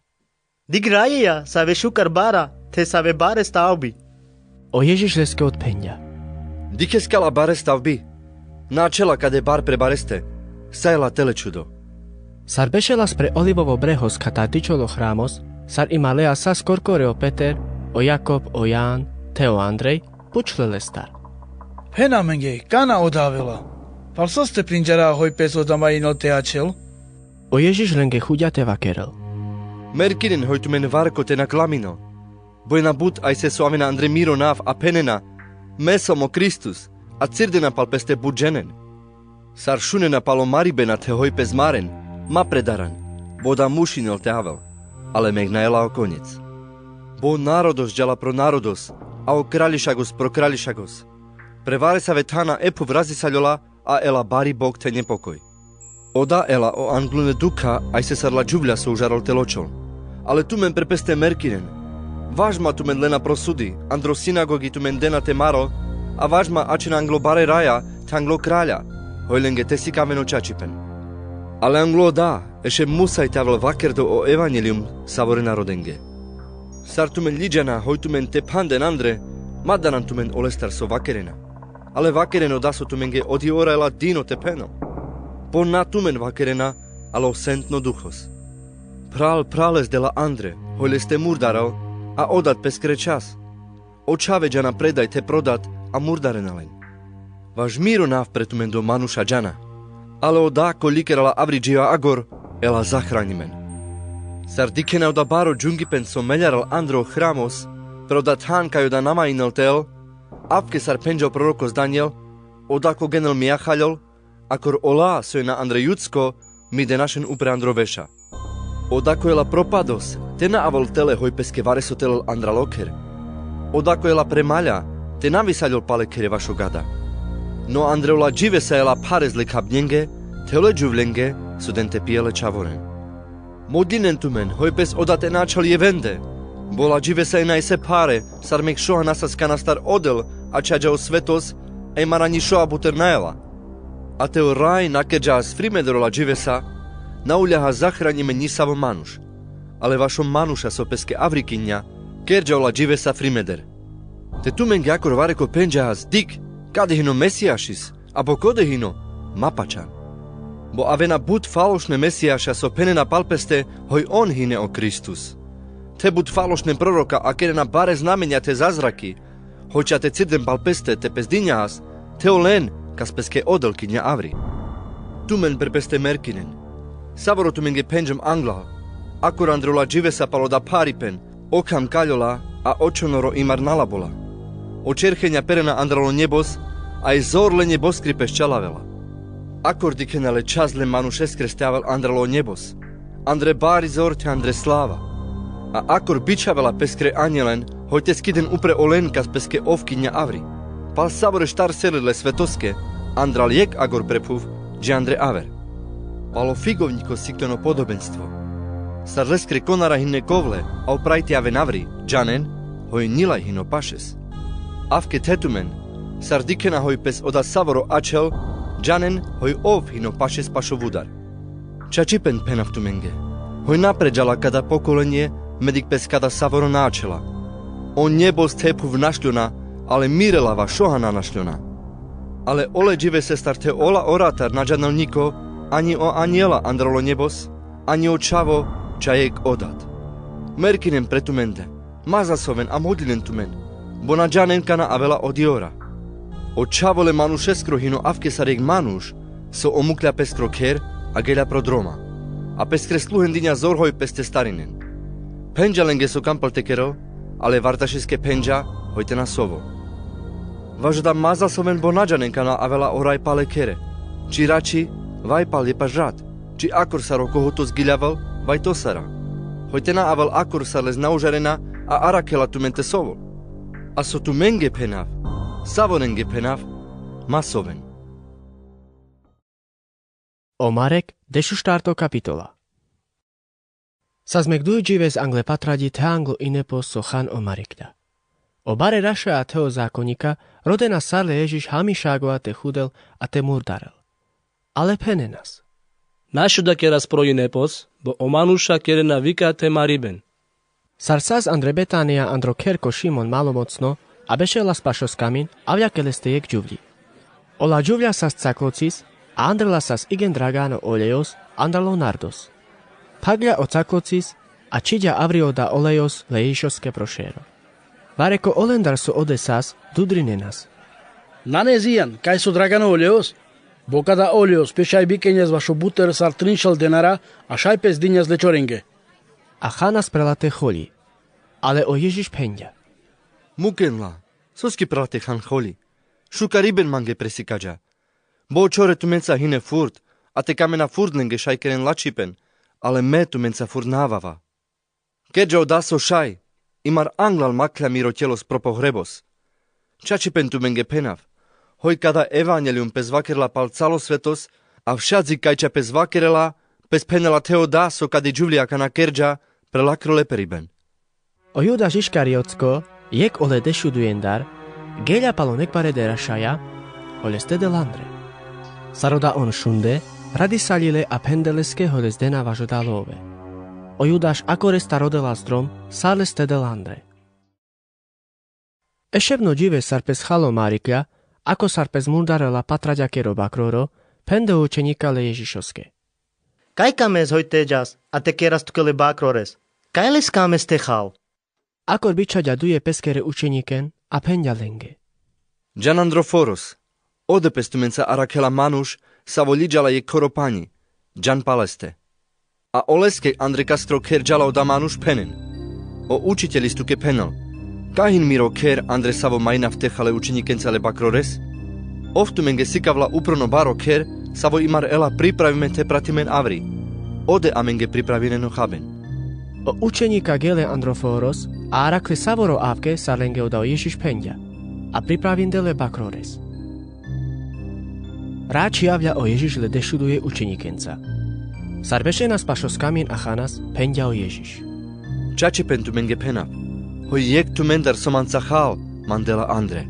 Dik rajeja, save šukar bara, the save bare stavbi. O Ježiš leske odphenďa: Dikhes kala bare stavbi. Na ačhela kade bar pre bareste, sa jela tele čhudo. Sar bešelas pre Olivovo brehos katar dičhol o hramos, sar imalea sas korkore o Peter, o Jakob, o Jan, the o Andrej, pučhle lestar: Phen amenge, kana oda avela? Pal soste prinďara hoj pes oda ma inol te ačhel? O Ježiš lenge chuďa te vakerel: Merkinen hoj tumen varko te na klaminol. Bo ena but ajse so avena andre miro nav a phenena: Me som o Kristus, a cirdena pal peste but dženen. Sar šunena pal o maribena the hoj pes maren: Ma predaran, bo oda muš inol te avel, ale mengnaela o konjec. Bo narodos džala pro narodos, a o kraľišagos pro kraľišagos. Pre varesave thana e phuv razisaljola, a ela bari bok the njepokoj. Oda ela o anglune dukha, ajse sar ladžuvľa so užarol te ločol. Ale tumen pre peste merkinen: Vaš ma tumen lena pro sudi, andro sinagogi tumen dena te marol, a vaš ma ačhena anglo bare raja, the anglo kraľa, hoj lenge te sikaven o čačipen. Ale anglo oda, e šem Musaj te avel vakerdo o evanjeljum savore narodenge. Sar tumen ljiďana hoj tumen te phanden andre, ma daran tumen olestar so vakerena. Ale vakeren oda so tumenge odi ora ela dino te phenol. Bo na tumen vakerena, ale o Sentno Duchos. Phral phrales dela andre, hoj leste murdarel, a odat peskere čhas. O čhave džana predaj the prodat, a murdarena len. Vaš miro nav pre tumendo manuša džana. Ale oda kolikera la avri dživa agor, ela zahranjimen. Sar dikhena oda baro džungipen so meljarel andre o hramos, pre oda than kaj oda na ma inel te el, avke sar phenďa o prorokos Danijel: Oda kogenel mi ahaljol, akor ola so ena andre judsko, mi denašen upre andro veša. Oda koj ela propados, te na avol tele hoj peske vareso te lel andralokher. Oda koj ela pre malja, te na visaljol palekhere vašo gada. No andre ola dživesa ela phares le khabňenge, the ole džuvľenge so den te pijel e čhavoren. Modlinen tumen hoj pes oda te na ačhel jevende. Bo ola dživesa ena ese phare, sar mekšoha nasaskana star odel ačhaďa o svetos, e mara njišoa buter na ela. A te o Raj nakerďa has frimeder ola dživesa, na uľa has zahranjimen njisavo manuš. Ale vašo manuša so peske avrikinja, kerďa ola dživesa frimeder. Te tumenge akor vareko phenďa has: Dik, kade hino Mesijašis, abo kode hino, ma pačan. Bo avena but falošne mesijaša so phenena pal peste hoj on hine o Kristus. The but falošne proroka akerena bare znamenja the zazraki, hoj ča te cirden pal peste te pes dinja has, the olen kas peske odel kinja avri. Tumen pre peste merkinen: Savoro tumenge phenďom anglal? Akor andre ola dživesa pal oda pharipen, o kham kaljola, a o čhonoro imar na labola. O čerhenja perena andralo njebos, a i zor le njeboskri pes čalavela. Akor dikhena le Čhas le manušeskres te avel andralo njebos, andre bari zor te andre slava. A akor bičhavela peskre anjelen, hoj te skiden upre olen kas peske ov kinja avri. Pal savore štar sere le svetoske, andral jekh agor pre phuv, dži andre aver. Pal o figovnjiko sikteno podobenstvo. Sar leskre konara hine kovle, a o prajti aven avri, džanen, hoj nilaj hino pašes. Avke the tumen, sar dikhena hoj pes oda savoro ačhel, džanen, hoj ov hino pašes pašo vudar. Čačipen phenav tumenge. Hoj na pre džala kada pokolenje, medik pes kada savoro na ačhela. O njebos the phuv našljona, ale mire lava šoha na našljona. Ale ole dživese sar the ola oratar na džanel njiko, anji o anjela andralo njebos, anji o čhavo, ča jekh o dad. Merkinen pre tumende, ma zasoven a modlinen tumen, bo na džanen kana avela o diora. O Čhavo le manušeskro hino avke sar jekh manuš, so omuklja peskro kher, a gelja pro droma. A peskre sluhendinja zor hoj pes te starinen. Phenđa lenge so kam pal te kerel, ale vardašeske phenđa, hoj te na sovol. Vaš oda ma zasoven bo na džanen kana avela o raj pal e khere. Či rači, vaj pal jepaš rat, či akor sar o kohotos giljavel, vaj to sara. Hoj te na avel akor sar les na užarena, a arakhela tumen te sovol. A so tumenge phenav, savorenge phenav, ma soven. O Marek, dešuštarto kapitola. Sas mek duj džives angle patraďi the anglo inepos so han o Mareklja. O bare rašaja the o zakonjika rodena sar le Ježiš hamiša agoja te hudel a te murdarel. Ale phenenas: Na šudakeras pro inepos, bo o manuša kerena vika the mariben. Sar sas andre Betanija andro kher ko Šimon Malomocno, a bešelas pašo skamin, avlja ke leste jekh džuvľi. Ola džuvľa sas caklocis, a andrela sas igen dragano olejos, andralo nardos. Phaglja o caklocis, a čhiďa avri oda olejos le Ježišoske pro šero. Bare ko olendar so ode sas, dudrinenas: Nane zijan, kaj so dragano olejos? Bo kada olejos pe šaj bikenjas vašo buter sar trinšel denara, a šaj pes dinjas le čorenge. A hanas prela te holji. Ale o Ježiš phenďa: Muken la, soske prela te han holji? Šukariben mange presikaďa. Bo o čhore tumenca hine furd, a te kamena furd lenge šaj keren lačhipen, ale me tumenca furd na avava. Kerďa oda so šaj, imar anglal makhľa miro telos pro pohrebos. Čačipen tumenge phenav, hoj kada evanjelium pes vakerela pal calo svetos, a všadzi kajča pes vakerela, pes phenela the oda so kadi džuvľi akana kerďa, pre lakro leperiben. O Judaš Iškariotsko, jekh ole dešudujendar, geľa pal o nekbare derašaja, hoj les te del andre. Sar oda on šunde, radisaľi le a phende leske hoj les dena vaš oda love. O Judaš akorestar odelas drom, sar les te del andre. Ešebno džives sar pes hal o Mareklja, ako sar pes murdarela patraďakero bakroro, phende o učeňika le Ježišoske: Kaj kames hoj te džas, a te keras tuke le bakrores? Kaj les kames te hal? Akor bičhaďa duje peskere učeňiken, a phenďa lenge: Džan andro foros, ode pes tumenca arakhela manuš, savo ljiďa la jekh khoro panji, džan paleste. A oleske andre kaskro kher džala oda manuš phenen: O učitelis tuke phenel, kaj hin miro kher andre savo majnav te hal e učeňikenca le bakrores? Ov tumenge sikavla upro no baro kher, savo imar ela pripravime te pratimen avri. Ode amenge pripravinen o haben. O učeňika gele andro foros, a arakhle savoro avke sar lenge oda o Ježiš phenďa, a pripravinde le bakrores. Rači avlja o Ježiš le dešuduje učeňikenca. Sar bešenas pašo skamin a hanas, phenďa o Ježiš: Čačipen tumenge phenav, hoj jekh tumendar so manca hal, man dela andre.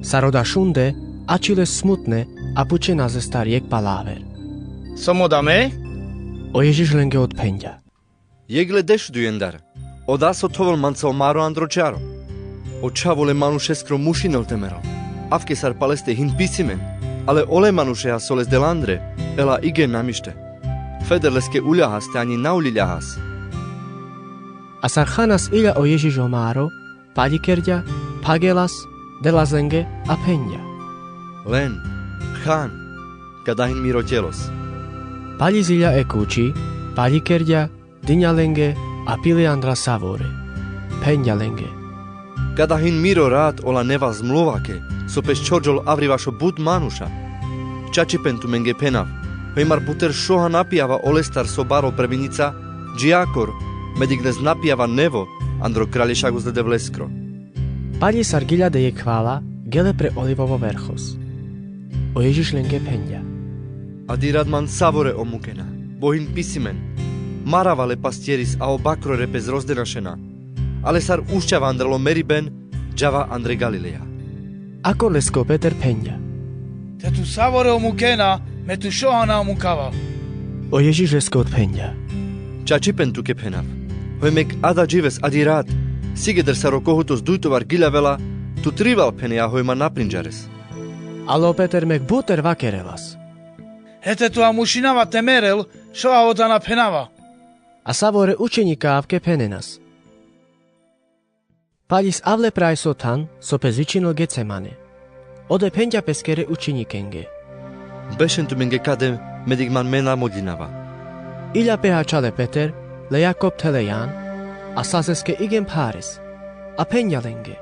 Sar oda šunde, ačhile smutne, a pučena lestar jekh palaver: Som oda me? O Ježiš lenge odphenďa: Jekh le dešudujendar, oda so thovel manca o maro andro čaro. O Čhavo le manušeskro mušinel te merel, avke sar paleste hin pisimen, ale ole manušeja so les del andre, ela igen namište. Feder leske uľahas te anji na uľiľahas. A sar hanas ilja o Ježiš o maro, paljikerďa, phagelas, delas lenge, a phenďa: Len, han, kada hin miro telos. Paljizilja e kući, paljikerďa, Dinja lenge, a pili andral savore. Phenja lenge: Kada hin miro rat ola neva zmluvake, so pes čhorďol avri vašo but manuša. Čačipen tumenge phenav, hoj mar buter šoha na pijava olestar so barol pre vinica, dži akor, medik les na pijava nevo andro Kralješagos le Devleskro. Palji sar giľa de jekh hvala, gele pre Olivovo verchos. O Ježiš lenge phenďa: Adi rat man savore o mukena, bo hin pisimen: Marava le pastieris a o bakrore pes rozdenašena. Ale sar uščava andral o meriben, džava andre Galileja. Akor leske o Peter phenďa: Te tu savore o mukena, me tu šoha na o mukava. O Ježiš leske odphenďa: Čačipen tuke phenav, hoj mek ada džives adi rat, sigeder sar o kohutos dujtovar giľa avela, tu trival pheneja hoj ma na prinďares. Ale o Peter mek buter vakerelas: Hete tu amušinava te merel, šoha oda na phenava. A savore učeňika avke phenenas. Paľis avle pre ajso than, so pes vičinel Getsemane. Ode phenďa peskere učeňikenge: Bešen tumenge kade, medik man me na modlinava. Iľa pe ačhal e Peter, le Jakob the le Jan, a sas leske igen phares. A phenďa lenge: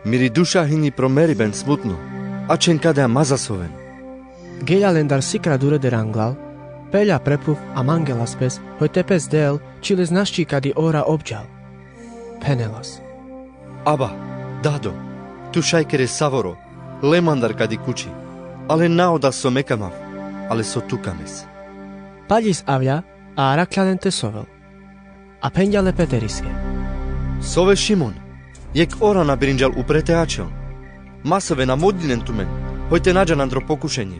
Miri duša hini pro meriben smutno, ačhen kade a ma zasoven. Geľa lendar sikra dureder anglal, peľa pre phuv a mangelas pes, hoj te pes del, či les našči kadi ora obďal. Phenelas: Aba, Dado, tu šaj kere savoro, le mandar kadi kuči, ale na oda so me kamav, ale so tu kames. Paľis avľa, a arakhľa len te sovel. A phenďa le Peteriske: Sove Šimon, jekh ora na birinďal upre te ačhel. Ma sove na modlinen tumen, hoj te na džan andro pokušenie,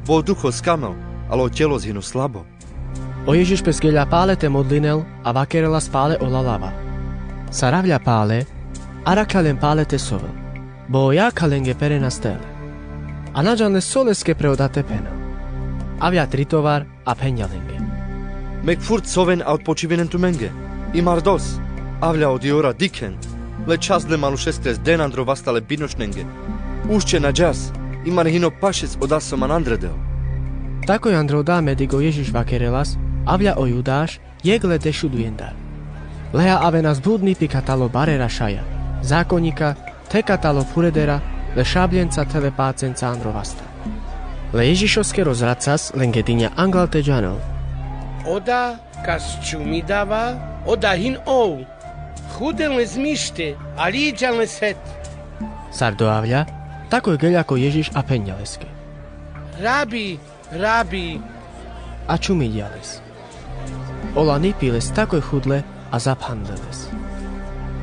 bo o duchos kamel, ale o telos hino slabo. O Ježiš pes geľa pale te modlinel, a vakerelas pale ola lava. Sar avľa pale, arakhľa len pale te sovel, bo o jakha lenge perenas tele. A na džan le so leske pre oda te phenel. Avľa tritovar, a phenďa lenge: Mek furt soven a odpočivinen tumenge. I mar dos, avľa odi ora dikhen, le Čhas le manušeskres den andro vasta le binošnenge. Uščen aďas, i mar hino pašec oda so man andre del. Takoj andro oda medik o Ježiš vakerelas, avľa o Judaš, jekh le dešudujendar. Leja avenas but nipi katalo bare rašaja, zakonika, the katalo phuredera, le šabljenca the le pacenca andro vasta. Le Ježišoske rozracas lenge dinja anglal te džanel: Oda kas čumidava, oda hin ov. Huden le zmište, a liďan le set. Sar do avľa, takoj geľa ko Ježiš a phenďa leske: Rabi, Rabi. A čumiďa les. Ola nipi les takoj hudle a zaphandle les.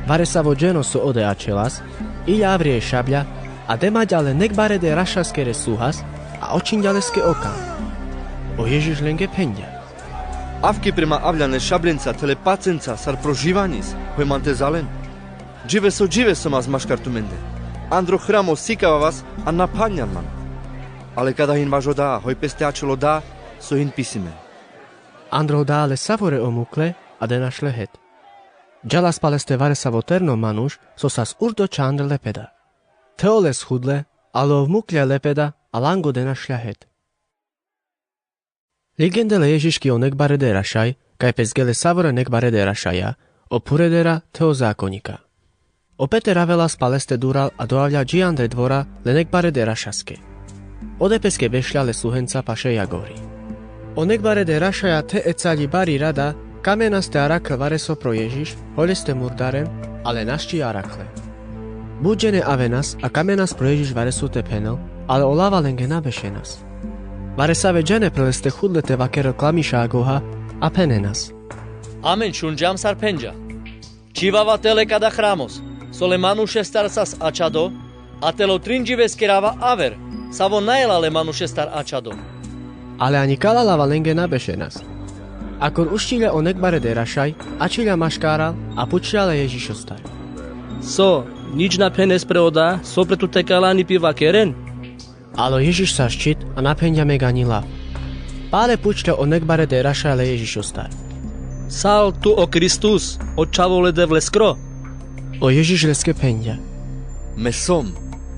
Varesavo dženo so ode ačhelas, iľa avri e šabľa, a demaďa le nek barede rašaskere sluhas, a očhinďa leske o kam. O Ježiš lenge phenďa: Avki pre ma avľan le šabljenca the le pacenca sar pro živanis, hoj man te zalen. Dživeso, dživeso mas maškar tumende. Andro hramo sikava vas, a na phanďan man. Ale kada hin vaš oda, hoj pes te ačhel oda so hin pisime. Andro oda le savore omukle, a denašle het. Džalas paleste varesavo terno manuš, so sas urdo čhandre lepeda. The oles hudle, ale ov mukle lepeda, a lango denašľa het. Ligende le Ježiš ki o nek barede rašaj, kaj pes gele savore nek barede rašaja, o phuredera the o zakonika. O Peter avelas paleste dural a do avľa dži andre dvora le nek barede rašaske. Ode peske bešľa le sluhenca paše jagori. O nek barede rašaja the e caľi bari rada, kamenas te arakhel vareso pro Ježiš, hoj leste murdaren, ale našči arakhle. But džene avenas a kamenas pro Ježiš vareso te phenel, ale o lava lenge na bešenas. Varesave džene pre leste hudle te vakerel klamiša agoha, a phenenas: Amen šunďam sar phenďa. Čhivava tele kada hramos, so le manušestar sas ačhado, a telo trin dživeskerava aver, savo na jela le manušestar ačhado. Ale ani kala lava lenge na bešenas. Akor uščilja o nek barede rašaj, ačhilja maškaral, a pučľa le Ježišostar: So, nič na phenes pre oda so pre tute kala nipi vakeren? Ale o Ježiš sas čhit, a na phenďa mek ani lav. Pale pučľa o nek barede rašaj le Ježišostar: Sal tu o Kristus, o Čhavo le Devleskro? O Ježiš leske phenďa: Me som,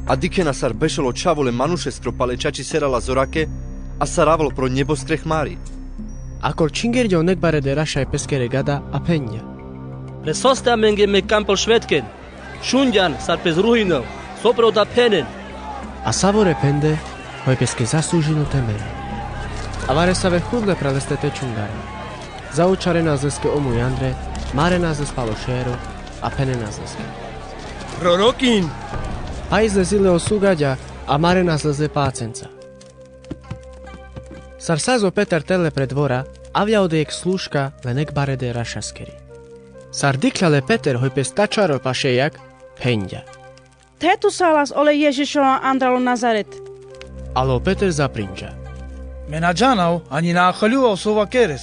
a dikhena sar bešel o Čhavo le manušeskro pale čačiserala zorake, a sar avol pro neboskre hmari. Akor čhingerďa o nekbare derašaj peskere gada a phenďa: Pre soste amenge me kampel švetken? Šunďan sar pes ruhinel, so pre oda phenen. A savore phende, hoj peske zaslužinel te mere. A varesave hudle pre leste te čhungaren. Zaučarenas leske o muj andre, marenas les palo šero, a phenenas leske: Prorokin! Pajisle zile o slugaďa, a marenas les le pacenca. Sar saz o Peter tele pre dvora, avlja ode jekh služka le nekbare derašaskeri. Sar dikhľa le Peter hoj pes tačaro paše jag, phenďa: Te tu salas ole Ježišola andral o Nazaret. Ale o Peter zaprinďa: Me na džanav, ani na achaľuvav so vakeres.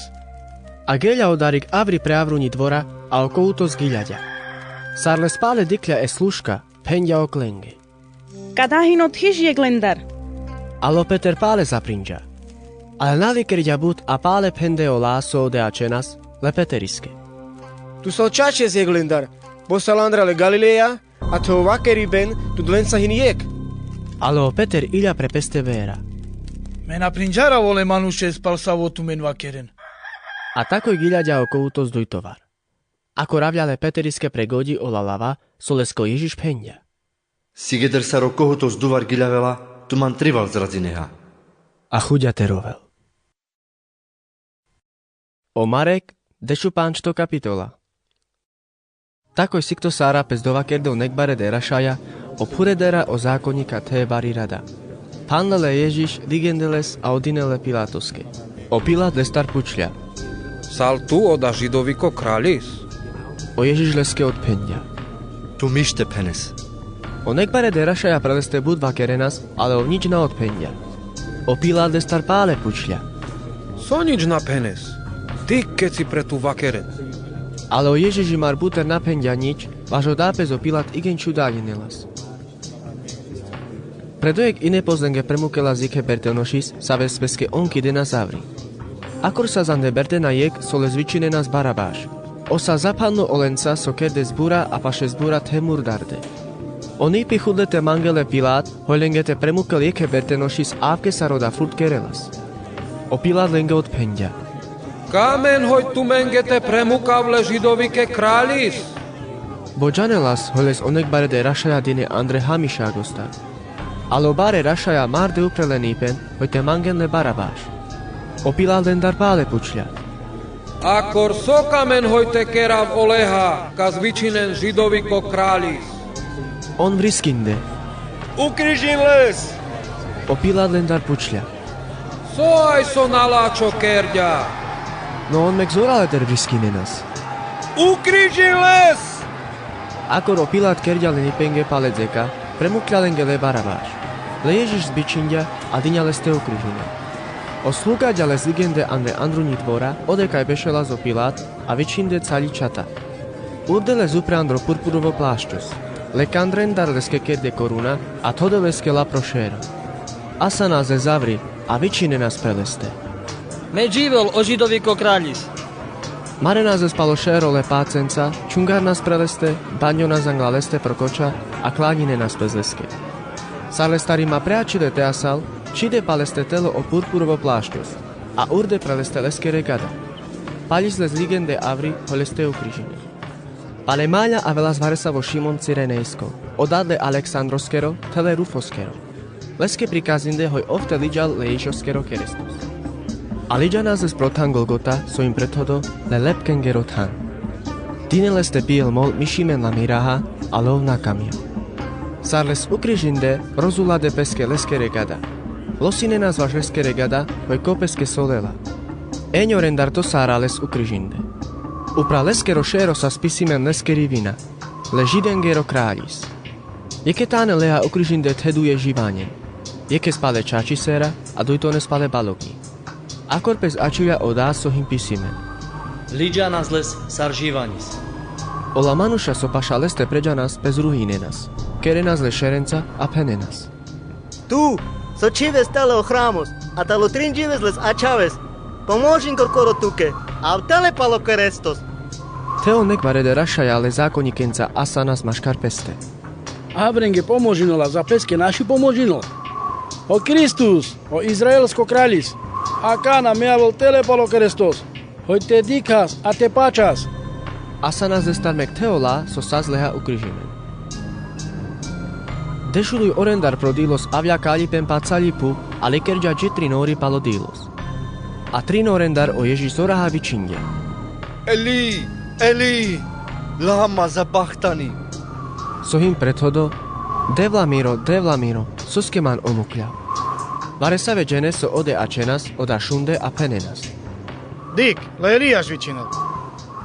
A geľa odarik avri pre avrunji dvora, a o koutos giľaďa. Sar les pale dikhľa e služka, phenďa oklenge: Kada hin othiš jekh lendar. Ale o Peter pale zaprinďa. Ale navikerďa but a pale phende ola so ode ačhenas, le Peteriske: Tu so čačes jekh lendar, bosal andral e Galileja, a thovo vakeriben tut lenca hin jekh. Ale o Peter iľa pre peste vera: Me na prinďarav ole manušes pal savo tumen vakeren. A takoj giľaďa o koutos dujtovar. Akor avľa le Peteriske pre goďi ola lava, so leske o Ježiš phenďa: Sigeder sar o koutos duvar giľavela, tuman trival zradzineha. A chuďa te rovel. O Marek, dešupančto kapitola. Takoj sikto sara pes dovakerde o nekbare derašaja, o phuredera o zakonjika the bari rada. Phanle le Ježiš, ligende les a odine le Pilatoske. O Pilat lestar pučľa: Sal tu oda Židoviko kralis? O Ježiš leske odphenďa: Tu mište phenes. O nekbare derašaja pre leste but vakerenas, ale ov nič na odphenďa. O Pilat lestar pale pučľa: So nič na phenes? Dikh keci pre tu vakeren. Ale o Ježiš imar buter na phenďa nič, vaš oda pes o Pilat igen čudaľine las. Predo jekh ine poz lenge premukelas jekhe bertenošis, save peske on kidenas avri. Akor saz ande bertena jekh, so les vičinenas Barabaš. Ov sal zaphadnol olenca so kerdes bura a pašes bura the murdarde. Oni pi hudle te mangel le Pilat, hoj lenge te premukel jekhe bertenošis avke sar oda furt kerelas. O Pilat lenge odphenďa: Kamen hoj tumenge te premukav le Židovike kralis? Bo džanelas hoj les o nekbare derašaja dine andre hamišagostar. Ale o bare rašaja marde upre len ipen, hoj te mangen le Barabaš. O Pilat lendar pale pučľa: Akor so kamen hoj te kerav oleha, kas vičinen Židoviko kralis? On vriskinde: Ukrižin les! O Pilat lendar pučľa: So aj so nalačho kerďa? No on mek zoraleder vriskinenas: Ukrižin les! Akor o Pilat kerďa len ipenge pale dzeka, premukľa lenge le Barabaš. Le Ježiš zbičhinďa a diňa leste ukrižinel. O slugaďa les ligende andre andrunji dvora, ode kaj bešelas o Pilat, a vičhinde caľi čata. Urde les upre andro purpurovo plaščos. Le kandrendar leske kerde koruna, a thode leske lapro šero. Asanas les avri, a vičhinenas pre leste: Me dživel, o Židoviko kralis! Marenas les palo šero le pacenca, čhungarnas pre leste, banjonas angla leste pro koča, a klaňinenas pes leske. Sar lestar ima preačhile te asal, čhide pal leste telo o purpurovo plaščos, a urde pre leste leskere gada. Paľis les ligende avri, hoj leste ukrižinel. Pale maľa avelas varesavo Šimon Cirenejsko, o dad le Aleksandroskero, the le Rufoskero. Leske prikazinde hoj ov te liďal le Ježišoskero kerestos. A liďanas les pro than Golgota, so im prethodo le Lepkengero than. Dine leste bijel mol mišimen la miraha, ale ov na kamjel. Sar les ukrižinde, rozulade peske leskere gada. Losinenas vaš leskere gada, hoj ko peske solela. Enjorendar to sara les ukrižinde. Upral leskero šero sas pisimen leskeri vina: Le Židengero kraľis. Jekhe tane leja ukrižinde the duje živanjen. Jekhes pale čačisera, a dujtones pale baloknji. Akor pes ačhivľa o dad so hin pisimen: Liďanas les sar živanis. Ola manuša so paša leste preďanas pes ruhinenas. Kerenas le šerenca a phenenas: Tu, so čhives tale o hramos, a talo trin džives les ačhaves, pomožin korkoro tuke, a av tale palo kerestos. The o nekbare derašaja le zakonjikenca asanas maškar peste: Avrenge pomožinola za peske naši pomožinol. O Kristus, o Izraelsko kraľis. Akana me avel tele palo kerestos, hoj te dikhas a te pačhas. Asanas lestar mek the ola so sas leja ukrižimen. Dešuduj orendar pro dilos avlja kaljipen pa cali phuv, a likerďa dži trin ori palo dilos. A trin orendar o Ježiš zoraha vičhingja: Eli, Eli, lama sabaktani? So hin prethodo: Devla miro, Devla miro, soske man omukľa? Varesave džene so ode ačhenas, oda šunde a phenenas: Dikh, le Elijaš vičhinel.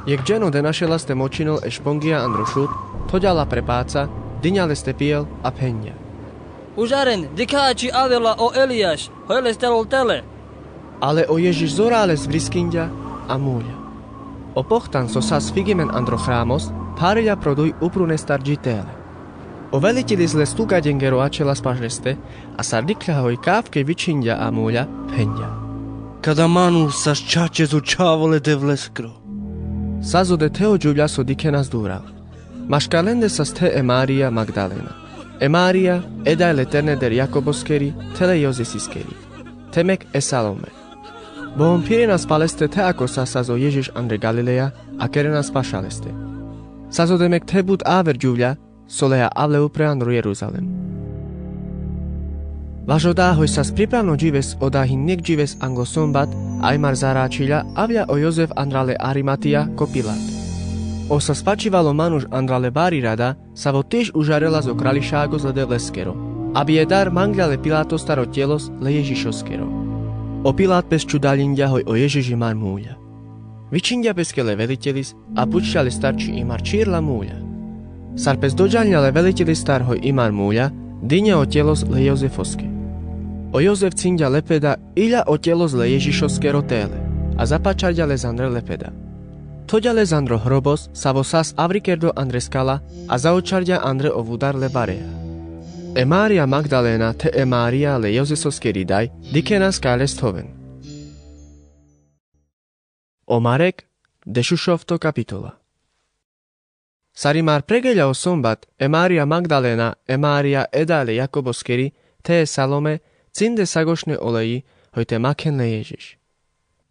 Jekh džen ode našelas te močinel e špongija andro šut, thoďa la pre paca, dinďa leste pijel a phenďa: Užaren, dikha, ači avela o Elijaš, hoj leste lol tele. Ale o Ježiš zora les vriskinďa a muľa. O pohtan so sas figimen andro hramos, phariľa pro duj uprunestar dži tele. O veliteľis le slugaďengero ačhelas paš leste, a sar dikľa hoj kavke vičhinďa a muľa, phenďa: Kada manuš sas čačes o čhavo le Devleskro. Sas ode the o džuvľa so dikhenas dural. Maškar lende sas the e Marija Magdalena, e Marija, e daj le terne der Jakoboskeri, the le Jozesiskeri, the mek e Salome. Bo on phirenas paleste the ako sas sas o Ježiš andre Galileja, a kerenas paša leste. Sas ode mek the but aver džuvľa so leja avle upre andro Jeruzalem. Vaš oda hoj sas pripravno džives oda hin nek džives anglo sombat, a imar zaračhiľa, avľa o Jozef andral le Arimatija ko Pilat. Ov sas pačhivalo manuš andral le bari rada, savo tiš užarelas o krališagos le Devleskero, a bi e dar mangľa le Pilatostar o tjelos le Ježišoskero. O Pilat pes čudaľinďa hoj o Ježiš imar muľa. Vičhinďa peske le veliteľis, a pučľa lestar či imar čhir la muľa. Sar pes doďaľňa le veliteľistar hoj imar muľa, dinďa o tjelos le Jozefoske. O Jozef cinďa lepeda, iľa o tjelos le Ježišoskero tele, a zapačarďa les andre lepeda. Thoďa les andro hrobos, savo sas avri kerdo andre skala, a zaočarďa andre o vudar le bareja. E Marija Magdalena the e Marija le Jozesoskeri daj dikhenas kaj les thoven. O Marek, dešušovto kapitola. Sar imar pregeľa o sombat, e Marija Magdalena, e Marija e daj le Jakoboskeri, the e Salome, cinde sagošne oleji, hoj te makhen le Ježiš.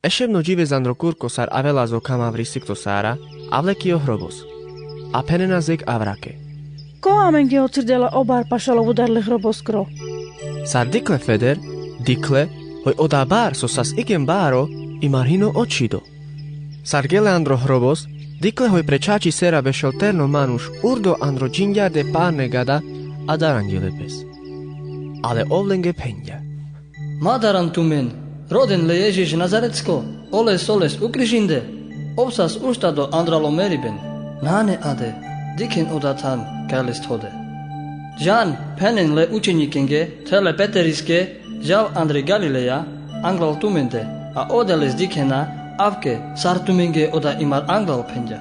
Ešebno džives andro kurko sar avelas o kam avri sikto Sara, avle ki o hrobos. A phenenas jekh avrake: Ko amenge ocridela o bar pašal o vudar le hroboskro? Sar dikhle feder, dikhle hoj oda bar so sas iken baro, imar hino očhido. Sar gele andro hrobos, dikhle hoj pre čhači sera bešel terno manuš urdo andro džingjarde parne gada, a daranďile pes. Ale ov lenge phenďa: Ma daran tumen, roden le Ježiš Nazaretsko, ole so les ukrižinde, ov sas uštado andralo meriben, nane ade, dikhen oda than kaj les thode. Džan, phenen le učenikenge, the le Peteriske, džal andre Galileja, anglal tumende, a oda les dikhena, avke, sar tumenge oda imar anglal phenďa.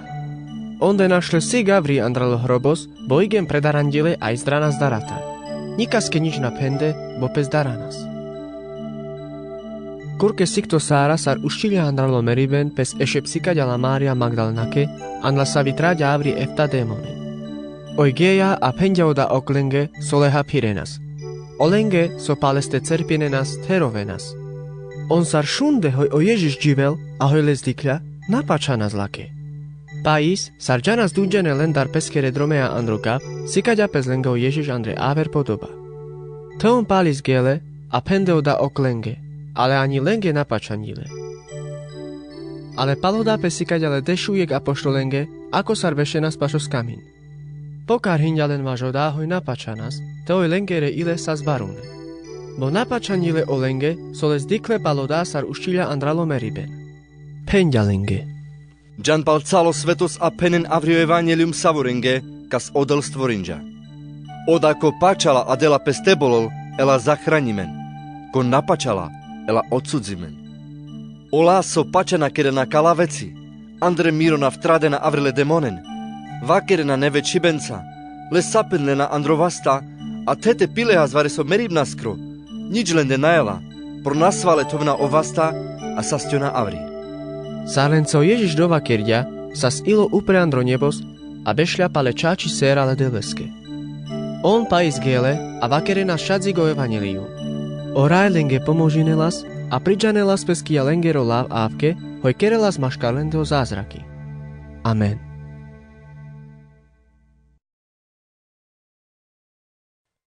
Onde našle si gavri andralo hrobos, bo iken predaranďile a izdranas daratar. Nikaske nič na phende, bo pes daranas. Kurke sikto Sara sar uščilja andralo meriben pes ešep sikaďa la Marija Magdalenake, andral savi traďa avri efta demonen. Oj geja a phenďa oda oklenge so leha phirenas. Olenge so paleste cerpinenas the rovenas. On sar šunde hoj o Ježiš dživel, a hoj les dikhľa, napačhanas lake. Pais, sar džanas dujdžene lendar peskere dromeja andro gav, sikaďa pes lenge o Ježiš andre aver podoba. The on palis gele, a phende oda oklenge, ale aňi lenge napačhanďile. Ale pal oda pes sikaďa le dešujek apoštolenge, ako sar bešenas paš o skamin. Pokarhinďa len vaš oda hoj napačhanas, the oj lengere ile sas barune. Bo napačhanďile olenge so les dikhle pal oda sar uščilja andralo meriben. Phenďa lenge: Džan pal calo svetos a phenen avri o evanjeľium savorenge, kas odel stvorinďa. Oda ko pačhala a dela pes te bolol, ela zachraňimen. Ko napačhala, ela odsudzimen. Ola so pačhana kerena kala veci, andre miro na vtradena avri le demonen, vakerena nevek šibenca, le sapinlena andro vasta, a the te pilehas vareso meribnaskro, nič lende na jela, pro nasvale thovena o vasta, a sasťona avri. Sar lenca o Ježiš dovakerďa, sas ilo upre andro njebos, a bešľa pale čhači sera le Devleske. On pais gele, a vakerena šadziko evanjeľium. O Raj lenge pomožinelas, A priđanelas pes ki jalengero lav avke, hoj kerelas maškalende o zázraki. Amen.